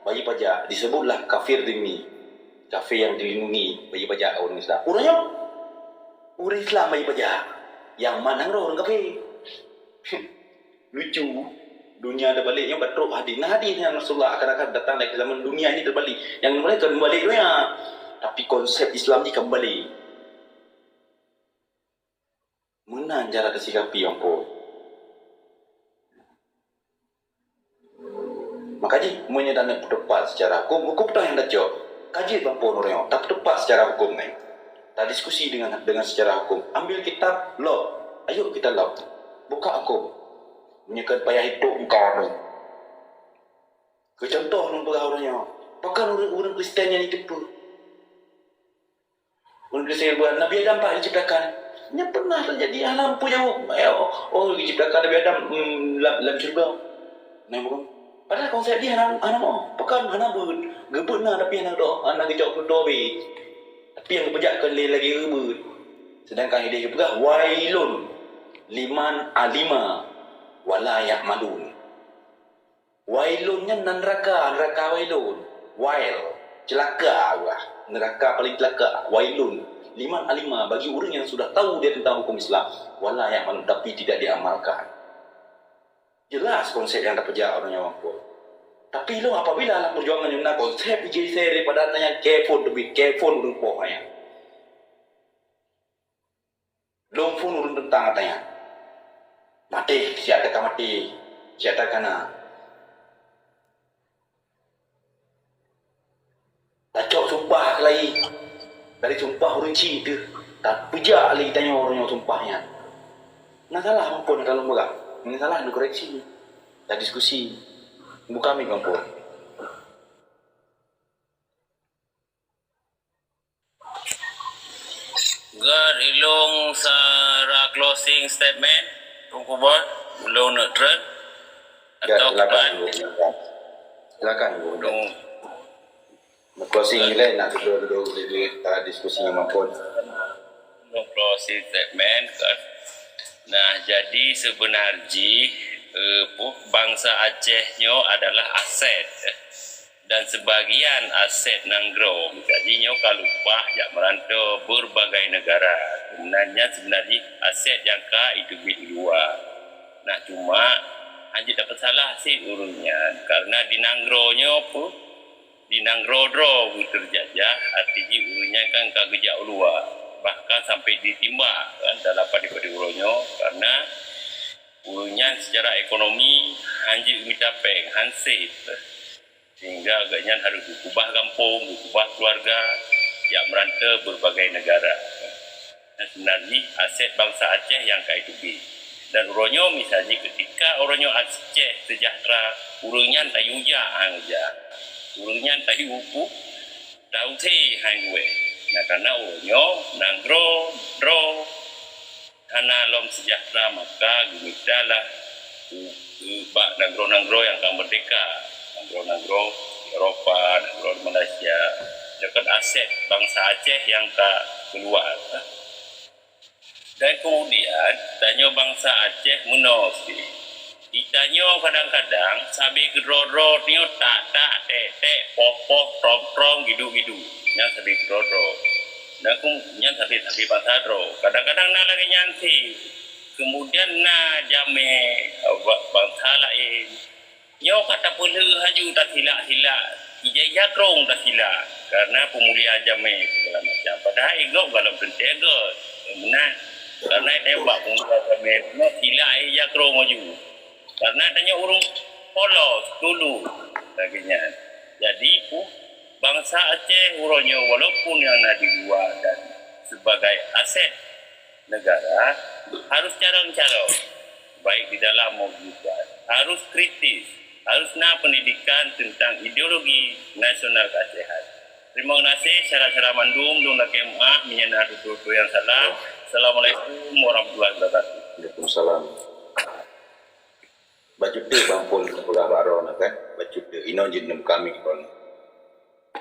bayeue pajak, disebutlah kafir zimmi. Kafir yang dilindungi, bayeue pajak ureuëng Islam. Ureuëng nyoe, ureuëng Islam bayeue pajak. Nyang mana ureuëng kafir? Lucu. Dunia terbalik nyoe batrok hadis. Nah, hadis yang Rasulullah akan, akan datang dari zaman dunia ini terbalik. Yang mulai kembali dunia. Tapi konsep Islam ni kembali. Meunan cara teusikapi, Teungku. Maka jih, meunyoe taneuk peuteupat secara hukum, hukum toh nyang tacok. Ka jeuet bang phon ureuëng nyoe, tapeuteupat secara hukum ngai. Tadiskusi dengan, dengan secara hukum. Ambil kitab, lok. Ayo kita lok. Buka hukum. Meunyoe kan payah hidup engkau tu. Keu contoh, lôn peugah ureuëng nyoe. Pakon ureuëng, ureuëng Kristen nyang jiteupeue? Ureuëng Kristen buat Nabi Adam pat diciptakan. Nyan pernah terjadi, hana peujaweueb. Eh, oh, oh, diciptakan Nabi Adam, hmm, lam, lam syurga. Nah, bukan. Padahal konsep jih hana, hana mau. Pakon hana beuet. Geubeuet na, tapi hana doa, hana geucok keu doa be. Tapi nyang geupeujak kon lé lagée geubeuet. Sedangkan hadis geupeugah, "Wailun liman alima wala ya'malun." Wailun nyan na neuraka, neuraka wailun. Wail, ceulaka Allah. Neuraka paling ceulaka, wailun. Liman alima, bagi ureuëng yang sudah tahu dia tentang hukum Islam. Wala ya'malun, tapi tidak diamalkan. Jelas konsep nyang tapeujak ureuëng nyoe, Teungku. Tapi lom apabila lam peujuangan nyoe na konsep igeser daripada nyang careful, lebih careful ureuëng poh nyan. Lôn phon ureuëng teuntang ata nyan. Maté, siat teuka maté, siat teuka na. Tacok sumpah keulayi. Dari sumpah ureuëng chik teuh, tapeujak lé geutanyoe ureuëng nyoe sumpah nyan. Na salah muphom ka lôn peugah. Meunyoe salah, neukoreksi. Tadiskusi. Buka mic gampông. Geurilong secara closing statement, Teungku Bos, ulôn neuk treun. Ya, atau silakan, Bung. Silakan, Bung. Ulôn closing nilai nak duduk-duduk, duduk, uh, diskusi ngon Mak Pon. Ulôn closing statement kan. Nah, jadi sebenar jih, eh, puh, bansa Aceh nyoe adalah aset. Dan sebagian aset nanggroe. Jadi nyoe ka leupah jak meurantô berbagai negara. Sebenarnya, sebenarnya aset nyang ka iteubiet u luwa. Nah, cuma hana jeuet tapeusalah cit ureuëng nyan. Karena di nanggroe nyoe pun, di nanggroe droe geuteujajah, arti jih ureuëng nyan kan ka geujak u luwa. Bahkan sampai ditimbak kan dalam padé-padé uroe nyoe. Karena ureuëng nyan secara ekonomi hana jeuet mita péng, hansé. Sehingga gobnyan harôh geukeubah gampông, geukeubah keuluwarga, jak meurantô berbagai negara. Dan sebenarnya aset bansa Aceh nyang ka iteubiet. Dan uroe nyoe misalnya ketika uroe nyoe Aceh sejahtera, ureuëng nyan tayue jak, han jak. Ureuëng nyan tayue puh, tayue han geuwéh. Nah, karena uroe nyoe nanggroe droe hana lom sejahtera, maka geumitalah u-, u-, bak nanggroe-nanggroe nyang ka meurdeka, nanggroe-nanggroe Eropa, nanggroe Malaysia, deungon aset bansa Aceh nyang ka keuluwa. Dan kemudian, tanyoe bansa Aceh meunoe cit. Di tanyoe kadang-kadang sabe keudroe-droe nyoe tak-tak, tek-tek, poh-poh, trom-trom, gidu-gidu. Nyan sabe keudroe-droe. Dan kum-, nyan sabe-sabe bansa droe. Kadang-kadang na lagée nyan cit. Kemudian na jamé, eh, ba-, bansa laén. Nyoe ka tapeulheueh laju tasilak-silak, ija-ija krong tasilak, karena peumulia jamé segala macam. Padahai gob galom teuntée göt. Meunan, karena tembak pun sila ai jakro maju. Karena tanyoe ureuëng polos dulu lagée nyan. Jadi pu bangsa Aceh uroe nyoe walaupun yang na di luar dan sebagai aset negara harus carong-carong baik di dalam maupun di luar. Harus kritis, harus na pendidikan tentang ideologi nasional keacehan. Terima kasih syara-syara mandum, lôn lakée meuah meunyoe na tutoe-tutoe yang salah. Assalamualaikum warahmatullahi wabarakatuh. Waalaikumsalam. Bacut teuk bang pun peugah baroe na kan. Bacut teuk inoe jeuet neuk kami kon.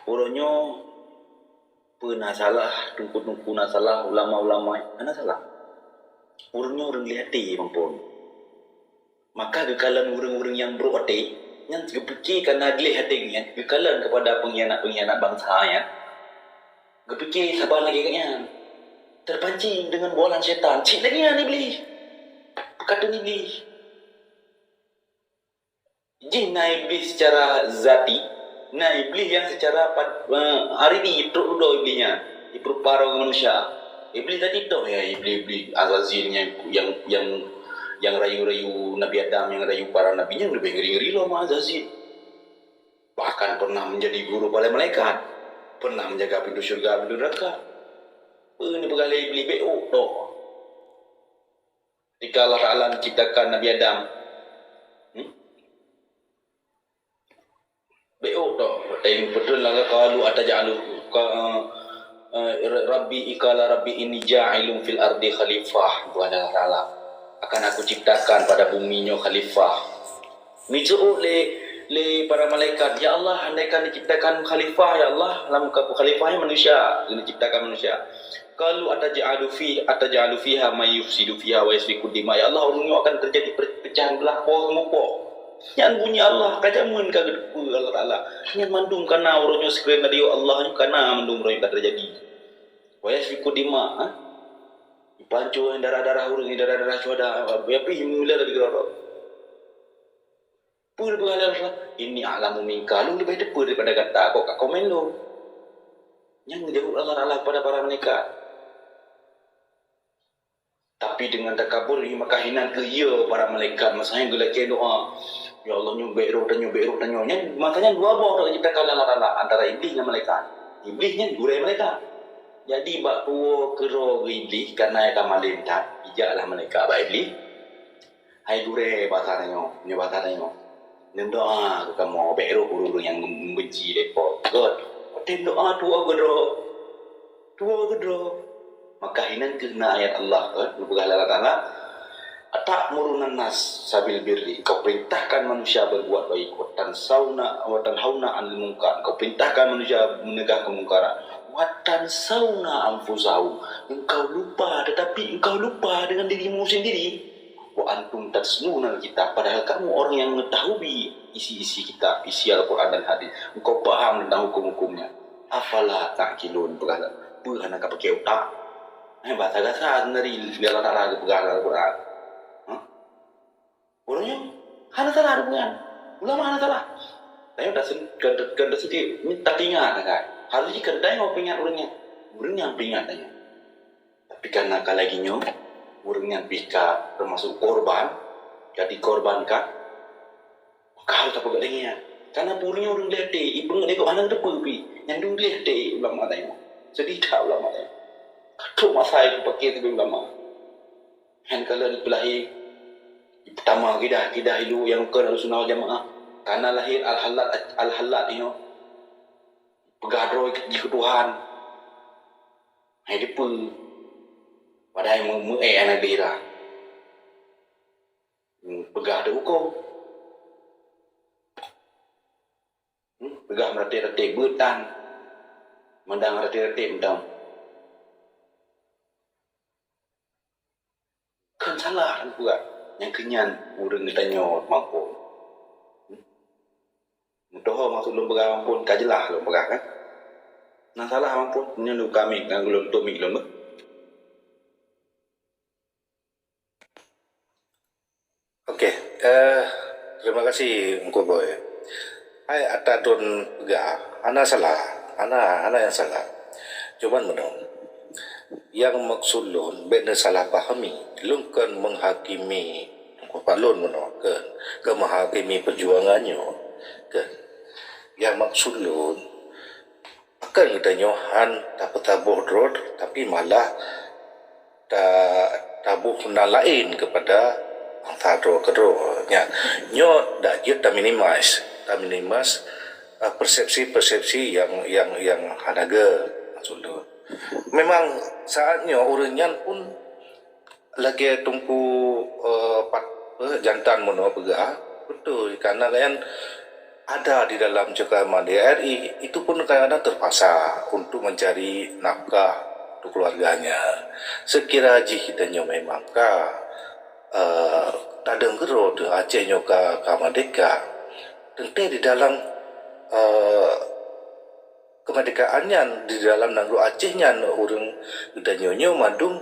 Uroe nyoe peue na salah, teungku-teungku na salah, ulama-ulama hana salah. Ureuëng nyoe ureuëng gleh até bang pun. Maka geukalon ureuëng-ureuëng nyang brok até nyan geupike kana gleh até nyan geukalon kepada pengkhianat-pengkhianat bangsa nyan. Geupike saban lagée nyan. Terpancing dengan bualan setan. Cit lagée nyan Iblih. Peukatan Iblih. Jih na Iblih secara zati, na Iblih yang secara pad- eh, hari ni trok dudoe Iblih nyan, jipeurupa droe ngon manusia. Iblih tadi toh ya Iblih-Iblih Azazil yang yang yang yang rayu-rayu Nabi Adam, yang rayu para nabi nyan lebih ngeri-ngeri lom Azazil. Bahkan pernah menjadi guru pada malaikat, pernah menjaga pintu syurga, pintu neraka. Peue ni peugah lé Iblih beuk toh. Ketika Allah Taala menciptakan Nabi Adam, hmm? Beuk toh, watée beutôi lah qalu ataj'alu ka eh, Rabbi iqala Rabbi inni ja'ilun fil ardi khalifah, Tuhan Allah Taala. Akan aku ciptakan pada bumi nyoe khalifah. Meuceuôt lé lé para malaikat, ya Allah, andaikan diciptakan khalifah ya Allah, lam khalifah nyan manusia, diciptakan manusia. Qalu ataj'alu fi ataj'alu fiha may yufsidu fiha wa yasfiku dima. Ya Allah, ureuëng nyoe akan terjadi perpecahan belah, poh mupoh. Nyan bunyi Allah, ka jameun ka geuteupeue Allah Taala. Nyan mandum kana ureuëng nyoe skenario Allah nyoe kana mandum ureuëng ka terjadi. Wa yasfiku dima, ha? Ipanco darah-darah ureuëng, darah-darah syuhada, ya pih mula dari geura. Peue peugah lé Allah, inni a'lamu minka, lôn leubeh teupeue daripada gata, kok ka komen lôn. Nyan geujaweueb Allah Taala kepada para malaikat. Tapi dengan takabur, maka hinan keu iya para malaikat, masa nyan geulakée doa, ya Allah nyoe bek roh tanyoe, bek roh tanyoe. Nyan masa nyan dua boh teuciptakan Allah Taala, antara Iblih ngon malaikat. Iblih nyan gurée malaikat. Jadi bak tuwoe keudroe Iblih, karena ka malem that, ijaklah malaikat bak Iblih. Hai gurée, basa tanyoe, nyoe basa tanyoe. Neudoa keu kamoe, bek roh ureuëng nyang membenci lé Po. Göt. Watée neudoa tuwoe keudroe. Tuwoe keudroe. Maka hinan keuh na ayat Allah, göt, geupeugah lé Allah Taala, "Ata'muruna nas sabil birri, engkau perintahkan manusia berbuat baik, wa tansauna, wa tanhauna 'anil munkar, engkau perintahkan manusia menegah kemungkaran, wa tansauna anfusakum, engkau lupa, tetapi engkau lupa dengan dirimu sendiri." Wa antum tatlunal kitab, padahal kamu orang yang mengetahui isi-isi kitab, isi Al-Quran dan hadis. Engkau paham tentang hukum-hukumnya. Afala ta'qilun, peugah, peue hana ka pakai utak? Eh, bahasa gasa sendiri Allah Taala geupeugah dalam Al-Quran. Hah? Ureuëng nyoe hana salah rupa nyan. Ulama hana salah. Tapi dah sen-, kan, kan dah sedih, minta ingat kan. Harus jih kan tengok peringat ureuëng nyan. Ureuëng nyan peringat tanya. Tapi karena ka lagi nyoe, ureuëng nyan pih ka termasuk korban, ka dikorbankan, maka harus tapeugah lagée nyan. Karena ureuëng nyan ureuëng gleh até, ipeungeuet lé gob hana teupeue pih. Nyan ureuëng gleh até ulama tanyoe. Sedih that ulama tanyoe. Ka trok masa ipeupake sabe ulama. Nyan ka lheueh ipeulahé, ipeutama kidah-kidah ilu nyang kon Ahlussunnah wal Jamaah. Kana lahé Al-Hallaj, Al-Hallaj nyoe. Peugah droe jih keu Tuhan. Hai dipeue? Padahai meu-, meu-, eh, aneuk bira. Hmm, peugah teuh uko. Hmm, peugah meuratéb-ratéb beuet tan. Meudang ratéb-ratéb meudang. Kon salah lôn peugah. Nyang keu nyan ureuëng geutanyoe mampu. Hmm? Meutuho maksud lôn peugah mampu, ka jeulaih lôn peugah kan? Na salah mampu, nyoe lôn kamik ngon lôn tumik lôn. Okey, eh, terima kasih Engku Boy. Hai ata don peugah, hana salah, hana, hana nyang salah. Cuman meunoe, Nyang maksud lôn, bék neusalah pahami. Lôn kon menghakimi, apa lôn meunoe, kon, kon menghakimi perjuangan nyoe. Kon. Nyang maksud lôn, pakon geutanyoe han tapeusaboh droe, tapi malah ta-, taboh nan laén kepada bansa droe keudroe. Nya, nyoe dak jeuet ta-minimize, ta-minimize, eh, persepsi-persepsi nyang, nyang, nyang hana geuh, maksud lôn. Memang saat nyoe ureuëng nyan pun lagée Teungku, eh, pat-, eh, Jantan meunoe peugah, beutôi, karena nyan ada di dalam cengkraman di R I, itu pun kadang-kadang terpaksa untuk mencari nafkah untuk keluarganya. Sekira jih geutanyoe memang ka, eh, tadeungoe teuh Aceh nyoe ka, ka merdeka, teuntée di dalam, eh, kemerdekaan nyan di dalam nanggroe Aceh nyan ureuëng geutanyoe nyoe mandum,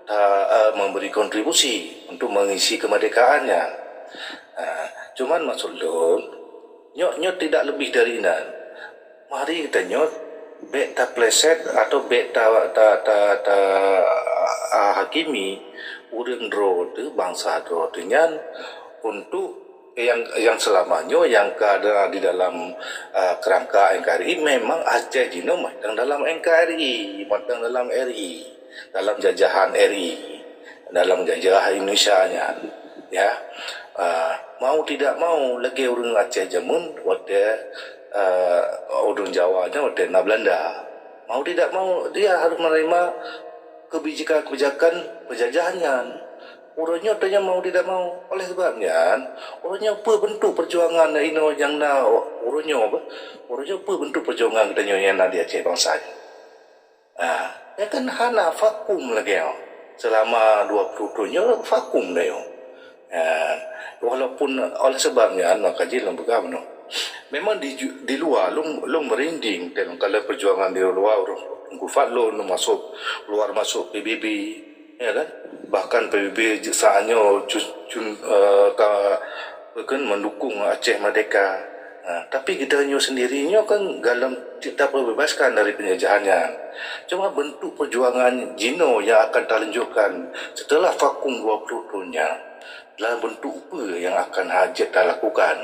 eh, memberi kontribusi untuk mengisi kemerdekaan nyan. Eh, cuman maksud lôn, nyoe, nyoe tidak lebih dari nan. Mari geutanyoe bék tapleset atau bék ta, ta, ta, ta, ah, hakimi ureuëng droe teuh, bansa droe teuh nyan untuk yang, yang selama nyoe yang ka ada di dalam, ah, kerangka N K R I, memang Aceh jinoe mantong dalam N K R I, mantong dalam R I, dalam jajahan R I, dalam jajahan Indonesia nyan, ya. Ah, mau tidak mau, lagée ureuëng Aceh jameun watée, ah, ureuëng Jawa nyan watée na Belanda. Mau tidak mau, dia harus menerima kebijakan-kebijakan penjajahan nyan. Uroe nyoe tanyoe mau tidak mau. Oleh sebab nyan, uroe nyoe peue bentuk perjuangan inoe nyang na uroe nyoe, bah? Uroe nyoe peue bentuk perjuangan geutanyoe nyang na di Aceh bansa nyoe? Ah, nyan kan hana vakum lagée nyoe. Selama dua puluh thon nyoe vakum geutanyoe. Ah, walaupun oleh sebab nyan, maka jih lôn peugah bunoe. Memang di ju-, di luwa lôn, lôn merinding, dan kalau perjuangan di luwa, ureuëng Teungku Fadlon masuk, keluar masuk P B B, ya kan? Bahkan P B B saat nyoe cu-, cun-, eh, ka, kan mendukung Aceh Merdeka. Nah, tapi geutanyoe sendiri nyoe kan dalam cit-, tapeubebaskan dari penjajahan nyan. Cuma bentuk perjuangan jinoe yang akan talunjukkan setelah vakum dua puluh thon nyan, dalam bentuk peue yang akan hajat talakukan.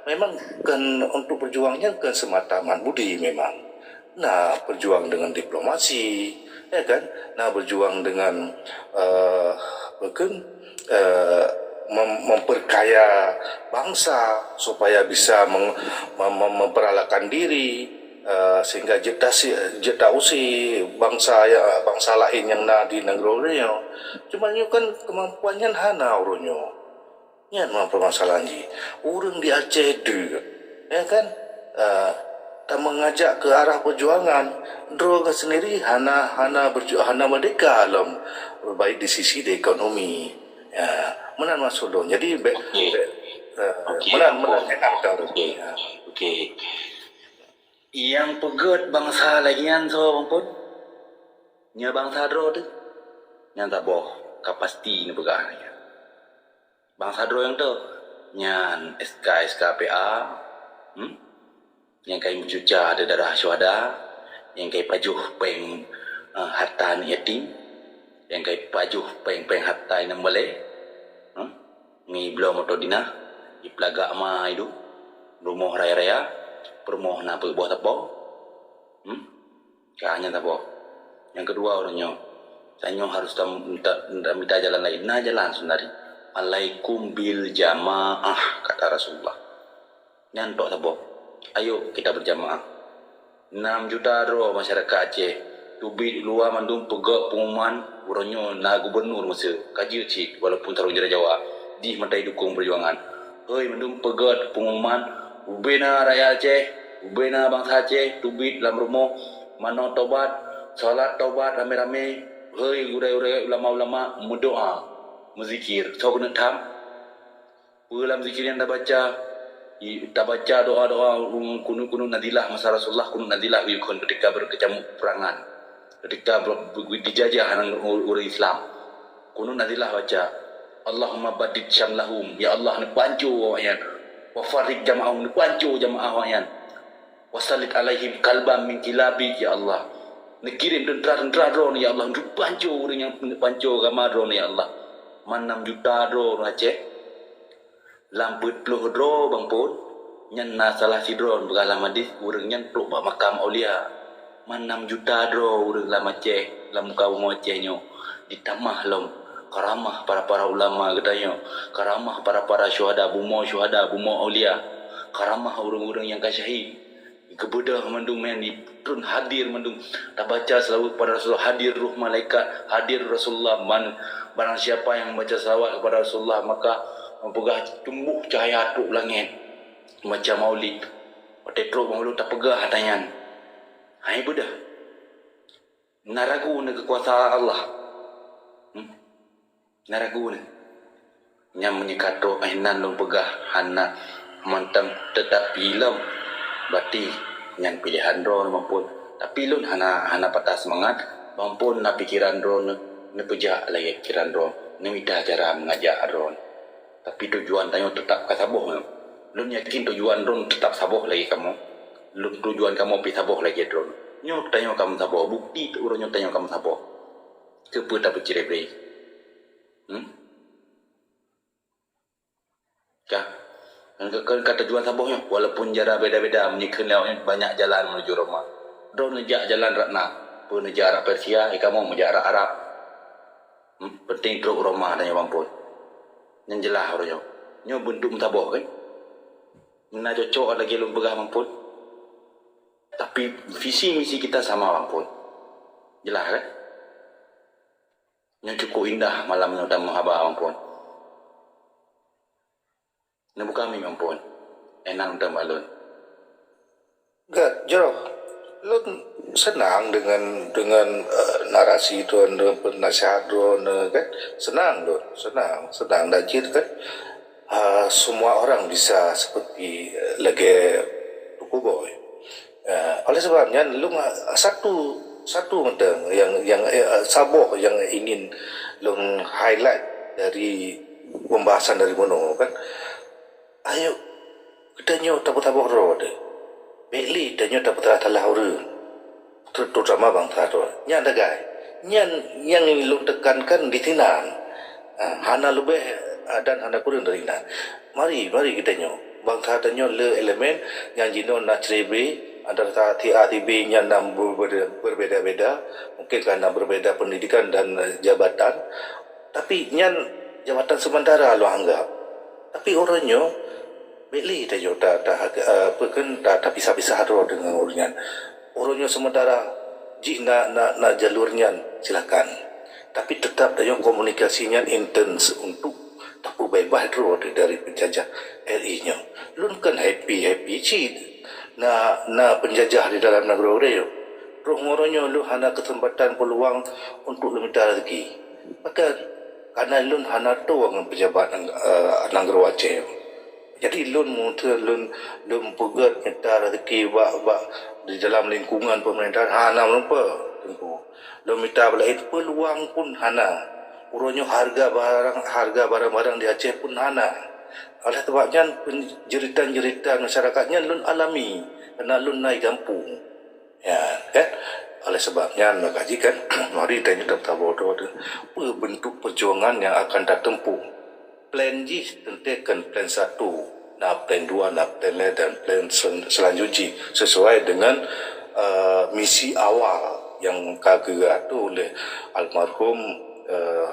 Memang kan untuk perjuangan nyan kan semata mat budi memang. Na berjuang dengan diplomasi, ya kan? Na berjuang dengan, eh, apa kan, eh, mem-, memperkaya bangsa supaya bisa meng-, mem-, mem-, memperalakan diri, eh, sehingga jeuet tasi-, jeuet tausé bangsa ya, bangsa laén nyang na di nanggroe nyoe. Cuma nyoe kan kemampuan nyan hana uroe nyoe. Nyan memang permasalahan jih. Ureuëng di Aceh deuek, ya kan? Ah, ta mengajak ke arah perjuangan, droe sendiri hana, hana berju-, hana merdeka lom, baik di sisi di ekonomi. Ya, meunan maksud lôn. Jadi, be-, Okey. be-, eh, Okey, meunan, Bang meunan, Pon. Enam tahun. Okey. Ya. Okey. Nyang peugét bansa lagée nyan soe, Bang Pon? Nyoe bansa droe teuh. Nyan saboh ka pasti neupeugah nyan. Bansa droe nyang toh, nyan S K S K P A, hmm? Nyang ka meucuca darah syuhada, nyang ka pajoh péng, eh, harta aneuk yatim, nyang ka pajoh péng-péng harta inong balée, hmm? Ngi bloe moto dinah, jipeulagak ma idong, rumoh raya-raya, peurumoh na peuet boh sapo, hmm? Ka nyan saboh. Nyang keudua uroe nyoe, tanyoe harus tam-, ta-, ta-, mita jalan laén. Na jalan sebenarnya. "Alaikum bil jamaah," kata Rasulullah. Nyan tok saboh. Ayo kita berjamaah. Enam juta droe masyarakat Aceh teubiet luwa mandum peugét pengumuman, uroe nyoe na gubernur meuseu, ka jeuet cit walaupun sarong jira Jawa. Jih meutai dukung perjuangan. Hei mandum peugét pengumuman, ubena rakyat Aceh, ubena bansa Aceh, teubiet lam rumoh, manoe tobat, salat tobat ramé-ramé. Hei gurée-gurée, ulama-ulama, meudoá, meuzikir. Soe keuneuk tham? Peue lam zikir nyang tabaca? I, tabaca doa-doa, um, kunut-kunut nazilah masa Rasulullah kunut nazilah geuyue kon ketika berkecamuk peperangan. Ketika ber-, ber-, dijajah ureuëng Islam. Kunut nazilah baca, "Allahumma baddid syamlahum," ya Allah, neupanco awaknyan. "Wa farriq jam'ahum," neupanco jamaah awaknyan. "Wa sallit alaihim kalban min kilabik," ya Allah. Neukirém teuntra-teuntra droe, ya Allah, untuk panco ureuëng nyang panco agama droe, ya Allah. Man nam juta droe ureuëng Aceh. Lam peuet ploh droe bang phon, nyan na salah sidroe peugah lam hadis, ureuëng nyan trok bak makam aulia. Man nam juta droe ureuëng lam Aceh, lam muka bumoe Aceh nyoe, ditamah lom karamah para-para ulama geutanyoe, karamah para-para syuhada, bumoe syuhada, bumoe aulia, karamah ureuëng-ureuëng nyang ka syahid. Geubeudôh mandum nyan, di trön hadir mandum. Tabaca selawat kepada Rasulullah, hadir roh malaikat, hadir Rasulullah. Man, barang siapa yang membaca selawat kepada Rasulullah, maka peugah tumbuh cahaya trok langét. Baca maulid. Watée trok maulid tapeugah ata nyan. Hai beudôh. Na ragu na keukuasaan Allah. Hmm? Na ragu na. Nyang meunyoe ka trok inan lôn peugah hana mantong teutap pih lom, berarti nyan piléhan droe bang phon. Tapi lôn hana, hana patah seumangat, bang phon na pikeran droe, neupeujak lagée pikeran droe, neumita cara meungajak droe. Tapi tujuan tanyoe teutap ka saboh nyoe. Lôn yakin tujuan droe teutap saboh lagée kamoe. Lôn tujuan kamoe pih saboh lagée droe. Nyoe tanyoe ka meusaboh, bukti uroe nyoe tanyoe ka meusaboh. Keupeue tapeucré-bré? Hmm? Ka. Kan ka, ka, ka tujuan saboh nyoe, walaupun jalan beda-beda, meunyoe kheun lewat nyoe banyak jalan menuju Roma. Droeneuh jak jalan Ratna, peue neujak Arab Persia, eh, kamoe meujak Arab, Arab. Hmm? Penting trok Roma tanyoe bang phon. Nyan jeulaih uroe nyoe. Nyoe beuntuk meusaboh kan? Meunan cocok lagée lôn peugah bang phon. Tapi visi misi kita sama bang phon. Jeulaih kan? Nyoe cukup indah malam nyoe tameuhaba bang phon. Neubuka mi bang phon. Enang teuh bak lôn. Gét, jroh. Lôn seunang deungon, deungon, eh, narasi droeneuh, peunasihat droeneuh, kan? Seunang lôn, seunang, seunang. Dan jih kan, ah, semua orang bisa seperti, eh, lagée Teungku Boy. Eh, oleh sebab nyan, lôn, ah, satu, satu mantong yang, yang, eh, saboh yang ingin lôn highlight dari pembahasan dari bunoe, kan. Ayo, geutanyoe tapeusaboh droe teuh. Bék lé tanyoe tapeusalah-salah ureuëng, ter-, terutama bansa droe. Nyan sagai. Nyan nyang lôn tekankan di sinan. Ah, hana leubeh, ah, dan hana kureueng dari nan. Mari, mari geutanyoe, bansa tanyoe le elemen nyang jinoe na cré-bré antara si A si B nyang na ber-, ber-, berbeda-beda, mungkin karena berbeda pendidikan dan, eh, jabatan. Tapi nyan jabatan sementara lôn anggap. Tapi uroe nyoe, bék lé tanyoe ta, ta, eh, apa kan, ta, tapisah-pisah droe deungon ureuëng nyan. Uroe nyoe sementara jih na, na, na jalur nyan, silakan. Tapi tetap tanyoe komunikasi nyan intens untuk tapeubeubaih droe dari penjajah R I nyoe. Lôn kan happy-happy cit na, na penjajah di dalam nanggroe nyoe. Roh ngon uroe nyoe lôn hana kesempatan peluang untuk lôn mita rezeki. Maka, karena lôn hana toe ngon pejabat nang-, eh, nanggroe Aceh. Jadi lôn muteue lôn, lôn peugét mita rezeki bak, bak di dalam lingkungan pemerintahan hana meurupa, Teungku. Lôn mita bak laén peluang pun hana. Uroe nyoe harga barang, harga barang-barang di Aceh pun hana. Oleh sebab nyan, pen-, jeritan-jeritan masyarakat nyan lôn alami, karena lôn na di gampông. Ya, kan? Oleh sebab nyan, maka jih kan, mari tanyoe tapeusaboh droe teuh. Peue bentuk perjuangan yang akan tatempuh? Plan jih teuntèe kan plan satu, na plan dua, na plan lain, dan plan sel-, selanjut jih sesuai dengan, eh, misi awal yang ka geuatur oleh almarhum, eh,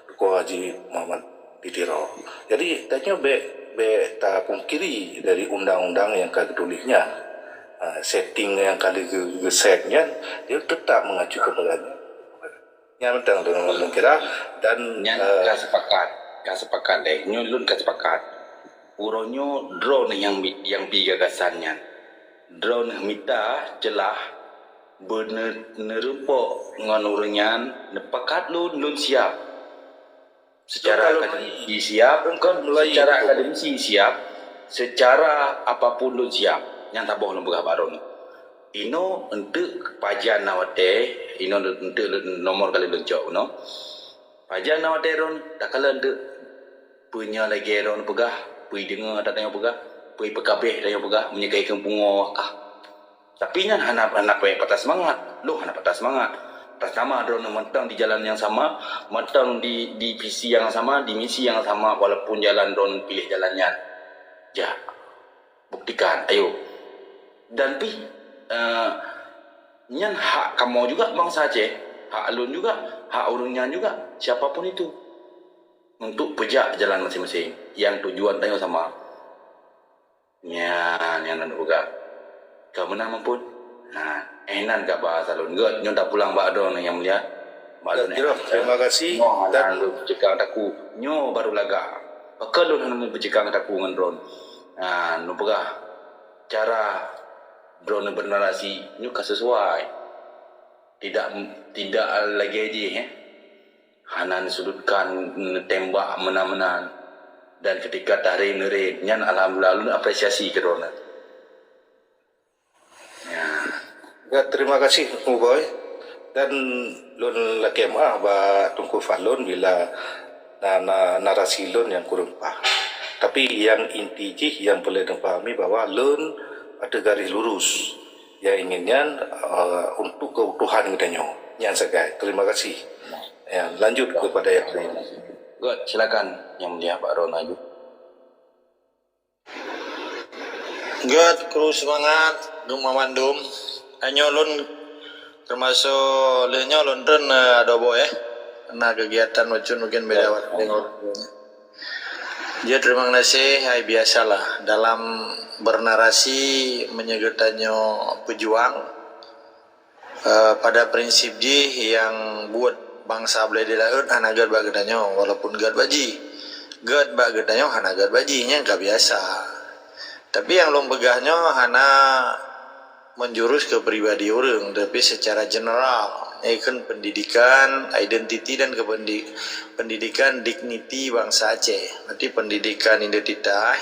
Teungku Haji Muhammad di Tiro. Jadi, tanyoe bèk, bèk tapungkiri dari undang-undang nyang ka geutuléh nyan. Ha, setting nyang ka lheueh geu-, geuset nyan, dia tetap mengacu kepada nyan. Nyan mantong lôn, lôn kira dan, nyan, eh, ka sepakat, ka sepakat deh. Nyoe lôn ka sepakat. Uroe nyoe droeneuh nyang bi-, nyang bi gagasan nyan. Droeneuh mita ceulah beune-, neureumpok ngon ureueng nyan, neupakat lôn, lôn siap. Secara akademisi siap, secara akademisi siap, secara apapun lôn siap. Nyan saboh lôn peugah bak droeneuh. Inoe eunteuk pajan na watèe, inoe eunteuk nomor kali lôn cok inoe. Pajan na watèe droeneuh, takalon eunteuk peue nyang lagèe droeneuh peugah, peue deungö ata tanyoe peugah, peue peukabeh tanyoe peugah, meunyoe ka ikheun pungo kah. Tapi nyan hana, hana payah patah seumangat. Lôn hana patah seumangat. Atas nama droeneuh mantong di jalan nyang sama, mantong di, di visi nyang sama, di misi nyang sama, walaupun jalan droeneuh piléh jalan nyan. Jak. Buktikan, ayo. Dan pih, eh, nyan hak kamoe juga bansa Aceh, hak lôn juga, hak ureuëng nyan juga, siapa pun itu. Untuk peujak jalan masing-masing, yang tujuan tanyoe sama. Nyan, nyan lôn peugah. Ka meunan mampun. Nah, eh nan ka bahasa lôn. Gét, nyoe tapulang bak droeneuh nyang mulia. Bak lôn, eh, terima kasih. Nyoe hana lôn peuceukang taku. Nyoe baru lagak. Pakon lôn hana lôn peuceukang taku ngon droeneuh. Nah, lôn peugah. Cara droeneuh bernarasi nyoe ka sesuai. Tidak, tidak lagée jih, eh. Hana neusudutkan, neutembak meunan-meunan. Dan ketika taharé neurét, nyan alhamdulillah lôn apresiasi keu droeneuh. Ya. Ya, terima kasih Teungku Boy. Dan lôn lakée meuáh bak Teungku Fadlon bila na, na, narasi lôn nyang kureueng paih. Tapi nyang inti jih nyang peureulée neupahami bahwa lôn ateueh garis lurus. Nyang ingin nyan, eh, untuk keutuhan geutanyoe. Nyan sagai. Terima kasih. Ya, lanjut kepada yang lain. Gét, silakan Yang Mulia Pak Ron Aju. Gét, kru seumangat, geumah mandum. Tanyoe lôn teumasok lheueh nyoe lôn treun, eh, adoe boh, eh. Karena kegiatan bacut mungkin beda waktu. Ya. Jeuet teurimong gaséh, hai biasalah dalam bernarasi meunyoe geutanyoe peujuang, eh, pada prinsip jih nyang buet bansa Blaih di Laôt hana gét bak geutanyoe, walaupun gét bak jih. Gét bak geutanyoe hana gét bak jih, nyan ka biasa. Tapi nyang lôn peugah nyoe hana menjurus ke pribadi ureuëng, tapi secara general, nyan kheun pendidikan, identiti dan kependi-, pendidikan digniti bansa Aceh. Berarti pendidikan identitas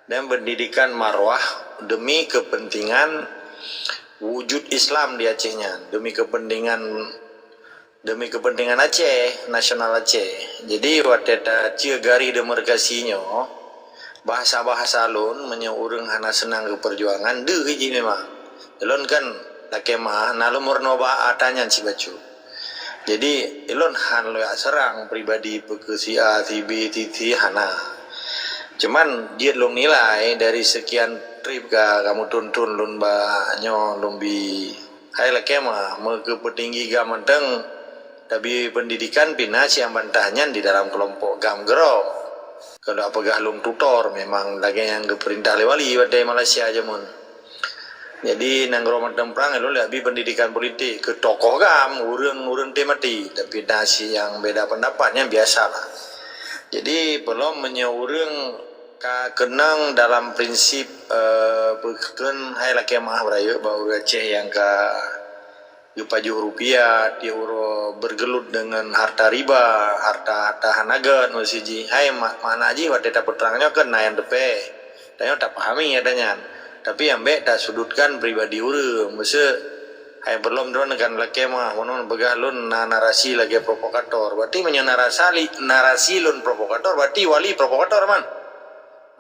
dan pendidikan marwah demi kepentingan wujud Islam di Aceh nyan, demi kepentingan demi kepentingan Aceh, nasional Aceh. Jadi watée tacue garéh demarkasi nyoe, bahasa-bahasa lôn meunyoe ureuëng hana seunang keu peujuangan, deuh jih memang. Lôn kan lakée meuáh na lôn meurunoe bak ata nyan sibacut. Jadi lôn hana lôn jak seurang pribadi peue keu si A, si B, si C, hana. Cuman jeuet lôn nilai dari sekian trip ka kamoe tuntun lôn bak nyoe lôn bi Hai lakée meuáh, meukeu peutinggi gam mantong tabi pendidikan pih na siang bantah nyan di dalam keulompok gam keudroe. Keu dak peugah lôn tutor memang lagée nyang geupeurintah lé wali watée Malaysia jameun. Jadi nanggroe mantong prang lôn lé abi pendidikan politik keu tokoh gam, ureuëng-ureuëng teuh maté, tapi na siang beda pendapat nyan biasalah. Jadi peulom meunyoe ureuëng ka keunong dalam prinsip, eh, peukheun hai lakée meuáh beurayeuk bak ureuëng Aceh nyang ka geupajoh rupiah, tiep uroe bergelut dengan harta riba, harta-harta hana gét meusi jih. Hai ma-, makna jih watée tapeutrang nyoe kan na nyang teupée. Tanyoe tapahami ada nyan. Tapi nyang bék tasudutkan pribadi ureuëng. Meuseu hai peulom droeneuh kan lakée meuáh, meunyoe peugah lôn na narasi lagée provokator. Berarti meunyoe narasi, narasi lôn provokator, berarti wali provokator man.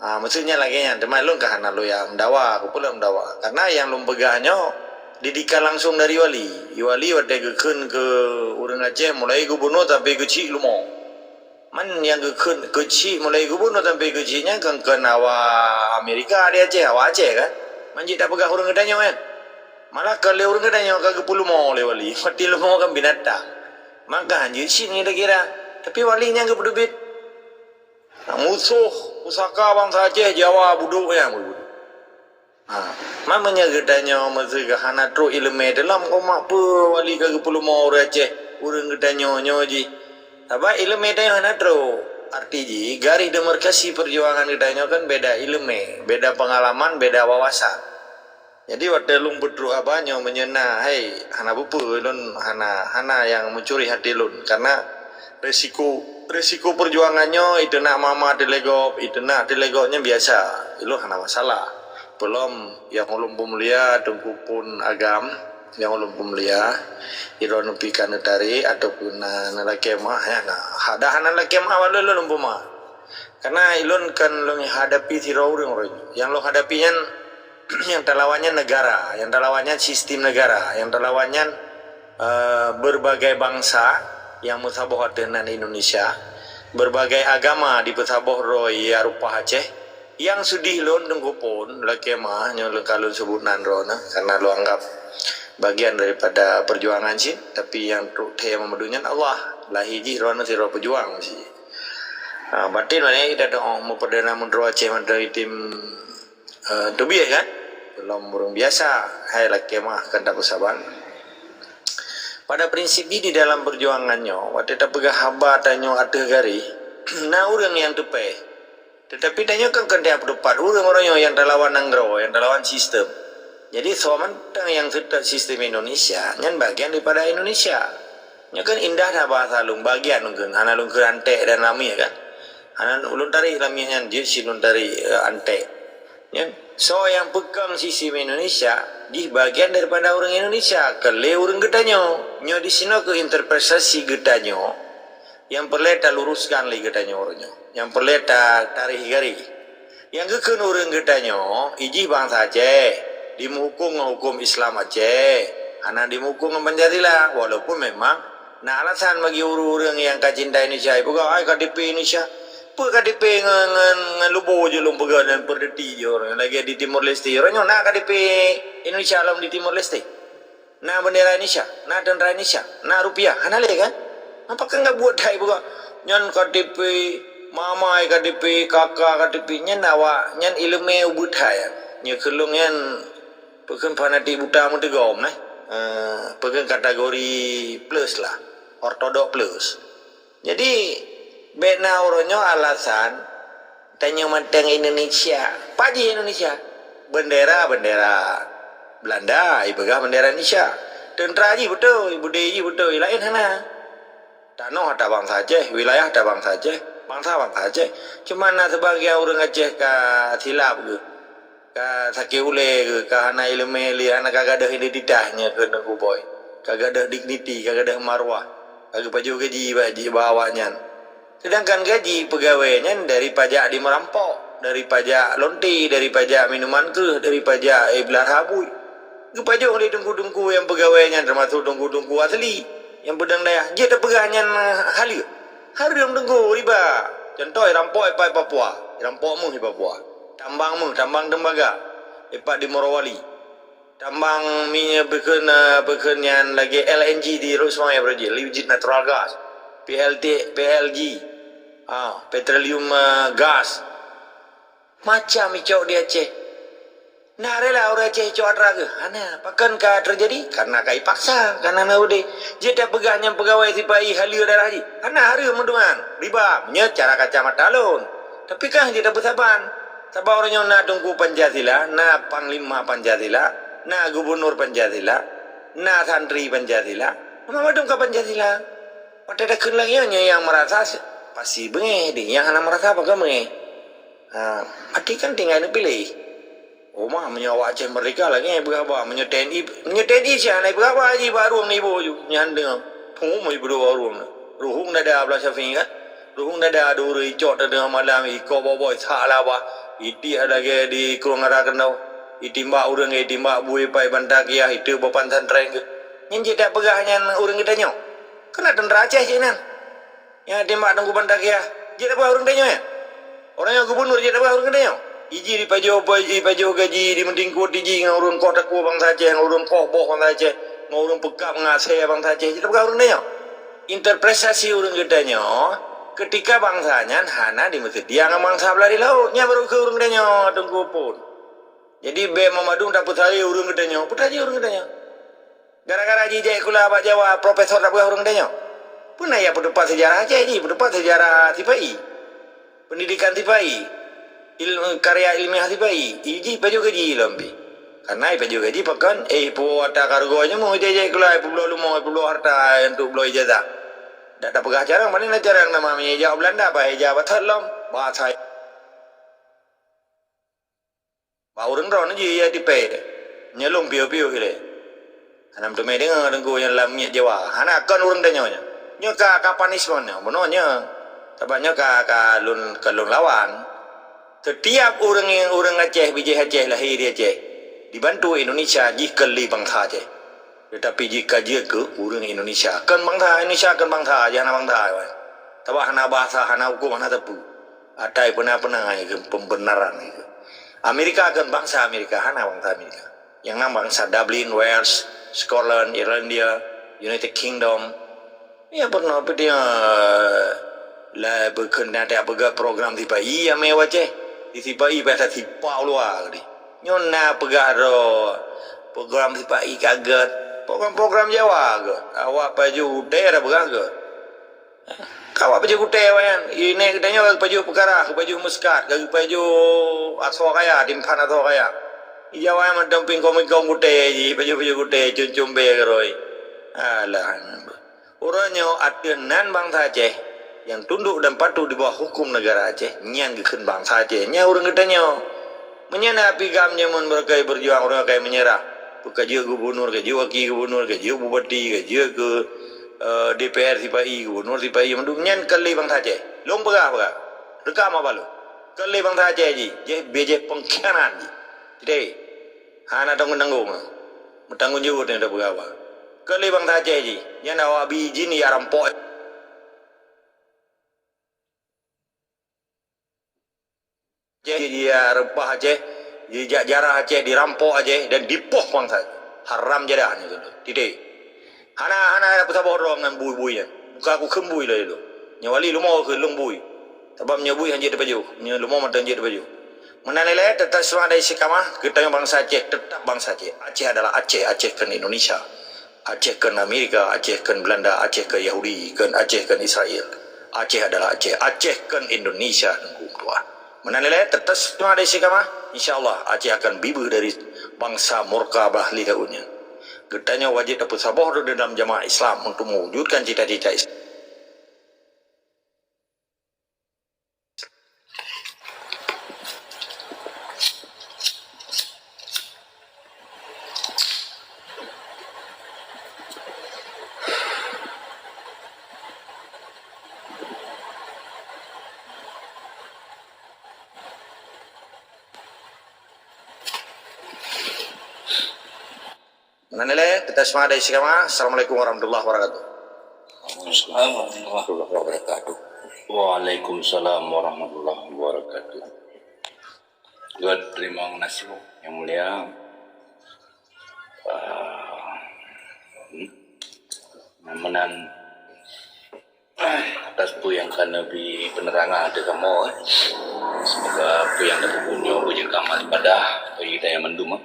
Ha, maksudnya lagée nyan, teuma lôn ka hana lôn jak meudawa, keupeue lôn meudawa. Karena nyang lôn peugah nyoe didikan langsung dari wali. Wali watée geukheun keu ureuëng Aceh mulai gubunur sampai keuchik leumo. Man nyang geukheun keuchik mulai gubunur sampai keuchik nyan kan kheun awak Amerika di Aceh, awak Aceh kan. Man jeuet tapeugah ureuëng geutanyoe kan. Malah ka lé ureuëng geutanyoe ka geupeuleumô lé wali. Mati leumo kan binatang. Maka hanjeuet cit nyan kira. Tapi wali nyan geupeuteubiet. Musoh pusaka bansa Aceh, Jawa budok nyan. Ha. Man meunyoe geutanyoe meuseuka hana trok iéleumé dalam koma peue wali ka geupeuleumô ureuëng Aceh, ureuëng geutanyoe nyoe jih. Sabab iéleumé tanyoe hana trok. Arti jih garéh demarkasi peujuangan geutanyoe kan beda iéleumé, beda peungalaman, beda wawasan. Jadi watée lôn peutrok haba nyoe meunyoe na, hai hana beupeue lôn hana, hana nyang meucuri hati lôn karena risiko, risiko peujuangan nyoe iteunak mama teulegop, iteunak teulegop nyan biasa. Ilôn hana masalah. Peulom nyang ulôn peumulia Teungku Pon Agam, nyang ulôn peumulia, ilôn pih ka neutarek ataupun na, na lakée meuáh nyan na. Hada hana lakée meuáh walai lôn peuma. Karena ilôn kan lôn hadapi sidroe ureuëng, ureuëng nyang lôn hadapi nyan nyang talawan nyan negara, nyang talawan nyan sistem negara, nyang talawan nyan, eh, berbagai bangsa nyang meusaboh ateueh nan Indonesia, berbagai agama dipeusaboh droe ya rupa Aceh, nyang seudeh lôn Teungku Pon, lakée meuah nyoe lôn ka lôn sebut nan droeneuh, karena lôn anggap bagian daripada perjuangan cit, tapi nyang trok thée meumeudu nyan Allah, lahé jih droeneuh sidroe peujuang cit. Ha, batin mana kita doa meupeudana meudroe Aceh mantong itim, eh, teubiet kan? Belom ureuëng biasa, hai lakée meuah kan tapeusaban. Pada prinsip jih di dalam perjuangan nyoe, watée tapeugah haba tanyoe ateueh garéh, na ureuëng nyang teupée. Tetapi tanyoe kan keuneuk peuteupat ureuëng-ureuëng nyoe nyang talawan nanggroe, nyang talawan sistem. Jadi soe mantong nyang seutôt sistem Indonesia, nyan bagian daripada Indonesia. Nyoe kan indah na bahasa lôn, bagian lôn kheun, hana lôn kheun anték dan lamiet kan. Hana lôn tarék lamiet nyan jeuet si lôn tarék, eh, anték. Nyan, soe nyang peukong sistem Indonesia, jih bagian daripada ureuëng Indonesia, kon lé ureuëng geutanyoe. Nyoe disinoe keuh interpretasi geutanyoe nyang peureulée taluruskan lé geutanyoe ureuëng nyoe, nyang peureulée ta-, taréh garéh. Nyang geukheun ureuëng geutanyoe, ijih bansa Aceh, dimeuhukôm ngon hukôm Islam Aceh, hana dimeuhukôm ngon Pancasila, walaupun memang na alasan bagi ureuëng-ureuëng nyang ka cinta Indonesia, ipeugah, "Ai, K T P Indonesia." Peue K T P ngon, ngon, ngon lubo jeuet lôn peugah dan peurdeuti jih ureuëng lagée di Timor Leste. Ureuëng nyoe na K T P Indonesia lom di Timor Leste. Na bendera Indonesia, na tentara Indonesia, na rupiah, hana lé kan? Apa kan enggak buat hai buka? Nyan K T P mamai, K T P kaka, K T P nyan awak nyan ileumé ubit hai. Nyoe keu lôn nyan peukheun fanatik buta meuteugom neh. Eh, peukheun kategori plus lah, ortodok plus. Jadi, bék na uroe nyoe alasan, tanyoe mantong Indonesia. Pat jih Indonesia? Bendera, bendera Belanda, ipeugah bendera Indonesia. Tentara jih beutôi, budaya jih beutôi, laén hana. Tanoh ata bansa Aceh, wilayah ata bansa Aceh, bansa bansa Aceh. Cuma na sebagian ureuëng Aceh ka silap geuh. Ka sakét ulée geuh, ka hana ileumé lé, hana ka gadôh identitas nyoe keu Teungku Boy. Ka gadôh digniti, ka gadôh marwah. Ka geupajoh gaji bak jih, bak awak nyan. Sedangkan gaji peugawée nyan dari pajak jimeurampok, dari pajak lonte, dari pajak minuman kreueh, dari pajak, eh, beulara buet. Geupajoh lé teungku-teungku nyang peugawée nyan, teumasok teungku-teungku asli nyang peudong dayah. Jeuet tapeugah nyan haleue. Hareuem teungku riba. Contoh, irampok ipat Papua, irampok méuh di Papua. Tambang méuh, tambang tembaga, ipat di Morowali. Tambang minyeuk beukeuen, eh, beukeuen nyan lagée L N G di Rusmaya Project, liquid natural gas, P L T, P L G, ah, petroleum, eh, gas. Macam icok di Aceh. Nah, rela ureuëng Aceh icok atra geuh? Hana. Pakon ka teujadi? Karena ka ipaksa, karena na udeh. Jeuet tapeugah nyang peugawée sipa-i haleue darah jih. Hana hareuem meuduman. Riba, meunyoe cara kacamata lôn. Tapi kan jeuet tapeusaban. Sabab uroe nyoe na Teungku Pancasila, na Panglima Pancasila, na Gubunur Pancasila, na santri Pancasila, na mandum ka Pancasila. Watée takheun lagée nyan, nyang meurasa se-, pasti beungéh, di nyang hana meurasa pakon beungéh. Ha, berarti kan tinggai neupiléh. Oma, meunyoe awak Aceh merdeka lagée nyan ipeugah haba, meunyoe T N I, meunyoe T N I siat hana ipeugah haba jih bak rueng nibak ju, nyan deungoe. Phon, meunyoe ipeudong bak rueng. Ruhueng dada blah Syafi'i kan? Ruhueng dada duri icok teungoh malam, ikoh boboh, sak laba, itiek lagée di krueng ara keunong, itimbak ureuëng, itimbak bui pai banta kiah, iteuk bak pesantren geuh. Nyan jeuet tapeugah nyan ureuëng geutanyoe. Keuneuk teuntara Aceh cit nyan. Nyang timbak Teungku Banta Kiah, jeuet tapeugah ureuëng tanyoe nyan? Ureuëng nyang gubunur jeuet tapeugah ureuëng tanyoe? Ijih dipajoh, ipajoh gaji, dimeutingkot ijih ngon ureuëng koh takue bansa Aceh, ngon ureuëng koh boh bansa Aceh, ngon ureuëng peukab ngon asée bansa Aceh, jeuet tapeugah ureuëng tanyoe? Interpretasi ureuëng geutanyoe, keutika bansa nyan hana dimeuseudia ngon bansa blah di laôt, nyan barô keuh ureuëng tanyoe, Teungku Pon. Jadi, bék meumadum tapeusaré ureuëng geutanyoe, peutaji ureuëng geutanyoe. Gara-gara jijak sikula bak Jawa, profesor tapeugah ureuëng geutanyoe. Peue na jak peuteupat seujarah Aceh jih, peuteupat seujarah sipa-i. Pendidikan sipa-i. Ilmu, karya ilmiah sipa-i. Ijih ipajoh gaji lom pih. Karena ipajoh gaji pakon, eh, ipuwoe ata kargo nyoe meuh ijak sikula, ipeubloe leumo, ipeubloe harta untuk bloe ijazah. Dak tapeugah carông, pane na carông nama meunyoe ijak u Belanda, bah ijak batat lom. Bahasa Bak ureuëng droeneuh jih ya tipée, nyoe lôn piôh-piôh ilée. Hana meuteumé deungoe teungku nyang lam miet Jawa. Hana kon ureuëng tanyoe nyoe. Nyoe ka, ka punishment nyoe, bunoe nyoe. Sabab nyoe ka, ka lôn, ka lôn lawan. Setiap ureuëng, ureuëng Aceh, bijéh Aceh, lahé di Aceh, Dibantu Indonesia jih keu lé bansa Aceh. Teutapi jih ka jeuet keu ureuëng Indonesia. Kon bansa Indonesia, kon bansa, jih hana bansa. Sabab hana bahasa, hana huköm, hana sapeue. Atai peuna-peuna keu pembenaran keu. Amerika kon bansa Amerika, hana bansa Amerika. Nyang na bansa Dublin, Wales, Scotland, Irlandia, United Kingdom. Ya pernah apa dia lah berkehendak peugah program sipa-i amé u Aceh. Di sipa-i biasa sipa u luwa tadi. Nyoe na peugah droe program sipa-i ka gét. Program-program Jawa gét. Awak pajoh gutée dah peugah gét. Ka awak pajoh gutée awaknyan. Iné geutanyoe pajoh peukara, pajoh muskat, pajoh asoe kaya, timpan asoe kaya. Di Jawa mantong pingkong-pingkong gutée jih, pajoh-pajoh gutée, cum-cum bée keurôi. Alah. Uroe nyoe ateueh nan bansa Aceh nyang tundok dan patuh di bawah huköm negara Aceh, nyan geukheun bansa Aceh, nyan ureuëng geutanyoe. Meunyoe na pih gam nyoe mon beureukai beurjuang, ureuëng akai meunyeurah. Ka jeuet gubunur, ka jeuet waki gubunur, ka jeuet bupati, ka jeuet keu, eh, D P R sipa-i, gubunur sipa-i, mandum nyan kon lé bansa Aceh. Lôn peugah-peugah. Rekam haba lôn. Kon lé bansa Aceh jih, jih bijéh pengkhianat jih. Jadi, hana tanggong-tanggong. Meutanggong jaweueb nyan tapeugah haba. Kon lé bansa Aceh jih, nyan awak bi izin ya rampok. Aceh, dia reupah Aceh, dijak jarah Aceh, dirampok Aceh dan dipoh bansa. Haram jadah nyoe tu. Titik. Hana, hana ada peusaboh droe ngon bui-bui nyan. Muka aku kheun bui lagée tu. Nyoe wali lumo keu lôn bui. Sabab nyoe bui hanjeuet teupajoh. Nyoe lumo mantong jeuet teupajoh. Meunan ilée, tetap semangat dan istiqamah, geutanyoe bansa Aceh, tetap bansa Aceh. Aceh adalah Aceh, Aceh kon Indonesia. Aceh kon Amerika, Aceh kon Belanda, Aceh kon Yahudi, kon Aceh kon Israel. Aceh adalah Aceh, Aceh kon Indonesia, Teungku Ketua. Meunan ilée, tetap semangat dan istiqamah, insya Allah Aceh akan bibeuh dari bansa murka bah lé daun nyan. Geutanyoe wajéb tapeusaboh droe dalam jamaah Islam untuk mewujudkan cita-cita Islam. Meunan ilée, tetap semangat dan istiqamah. Assalamualaikum warahmatullahi wabarakatuh. Assalamualaikum warahmatullahi wabarakatuh. Waalaikumsalam warahmatullahi wabarakatuh. Gét, terima kasih, Yang Mulia. Ah, hmm. Meunan atas peue nyang ka neubi peunerangan ateueh kamoe, eh. Semoga peue nyang tapeubuet nyoe beujeuet keu amal ibadah bagi geutanyoe mandum, eh,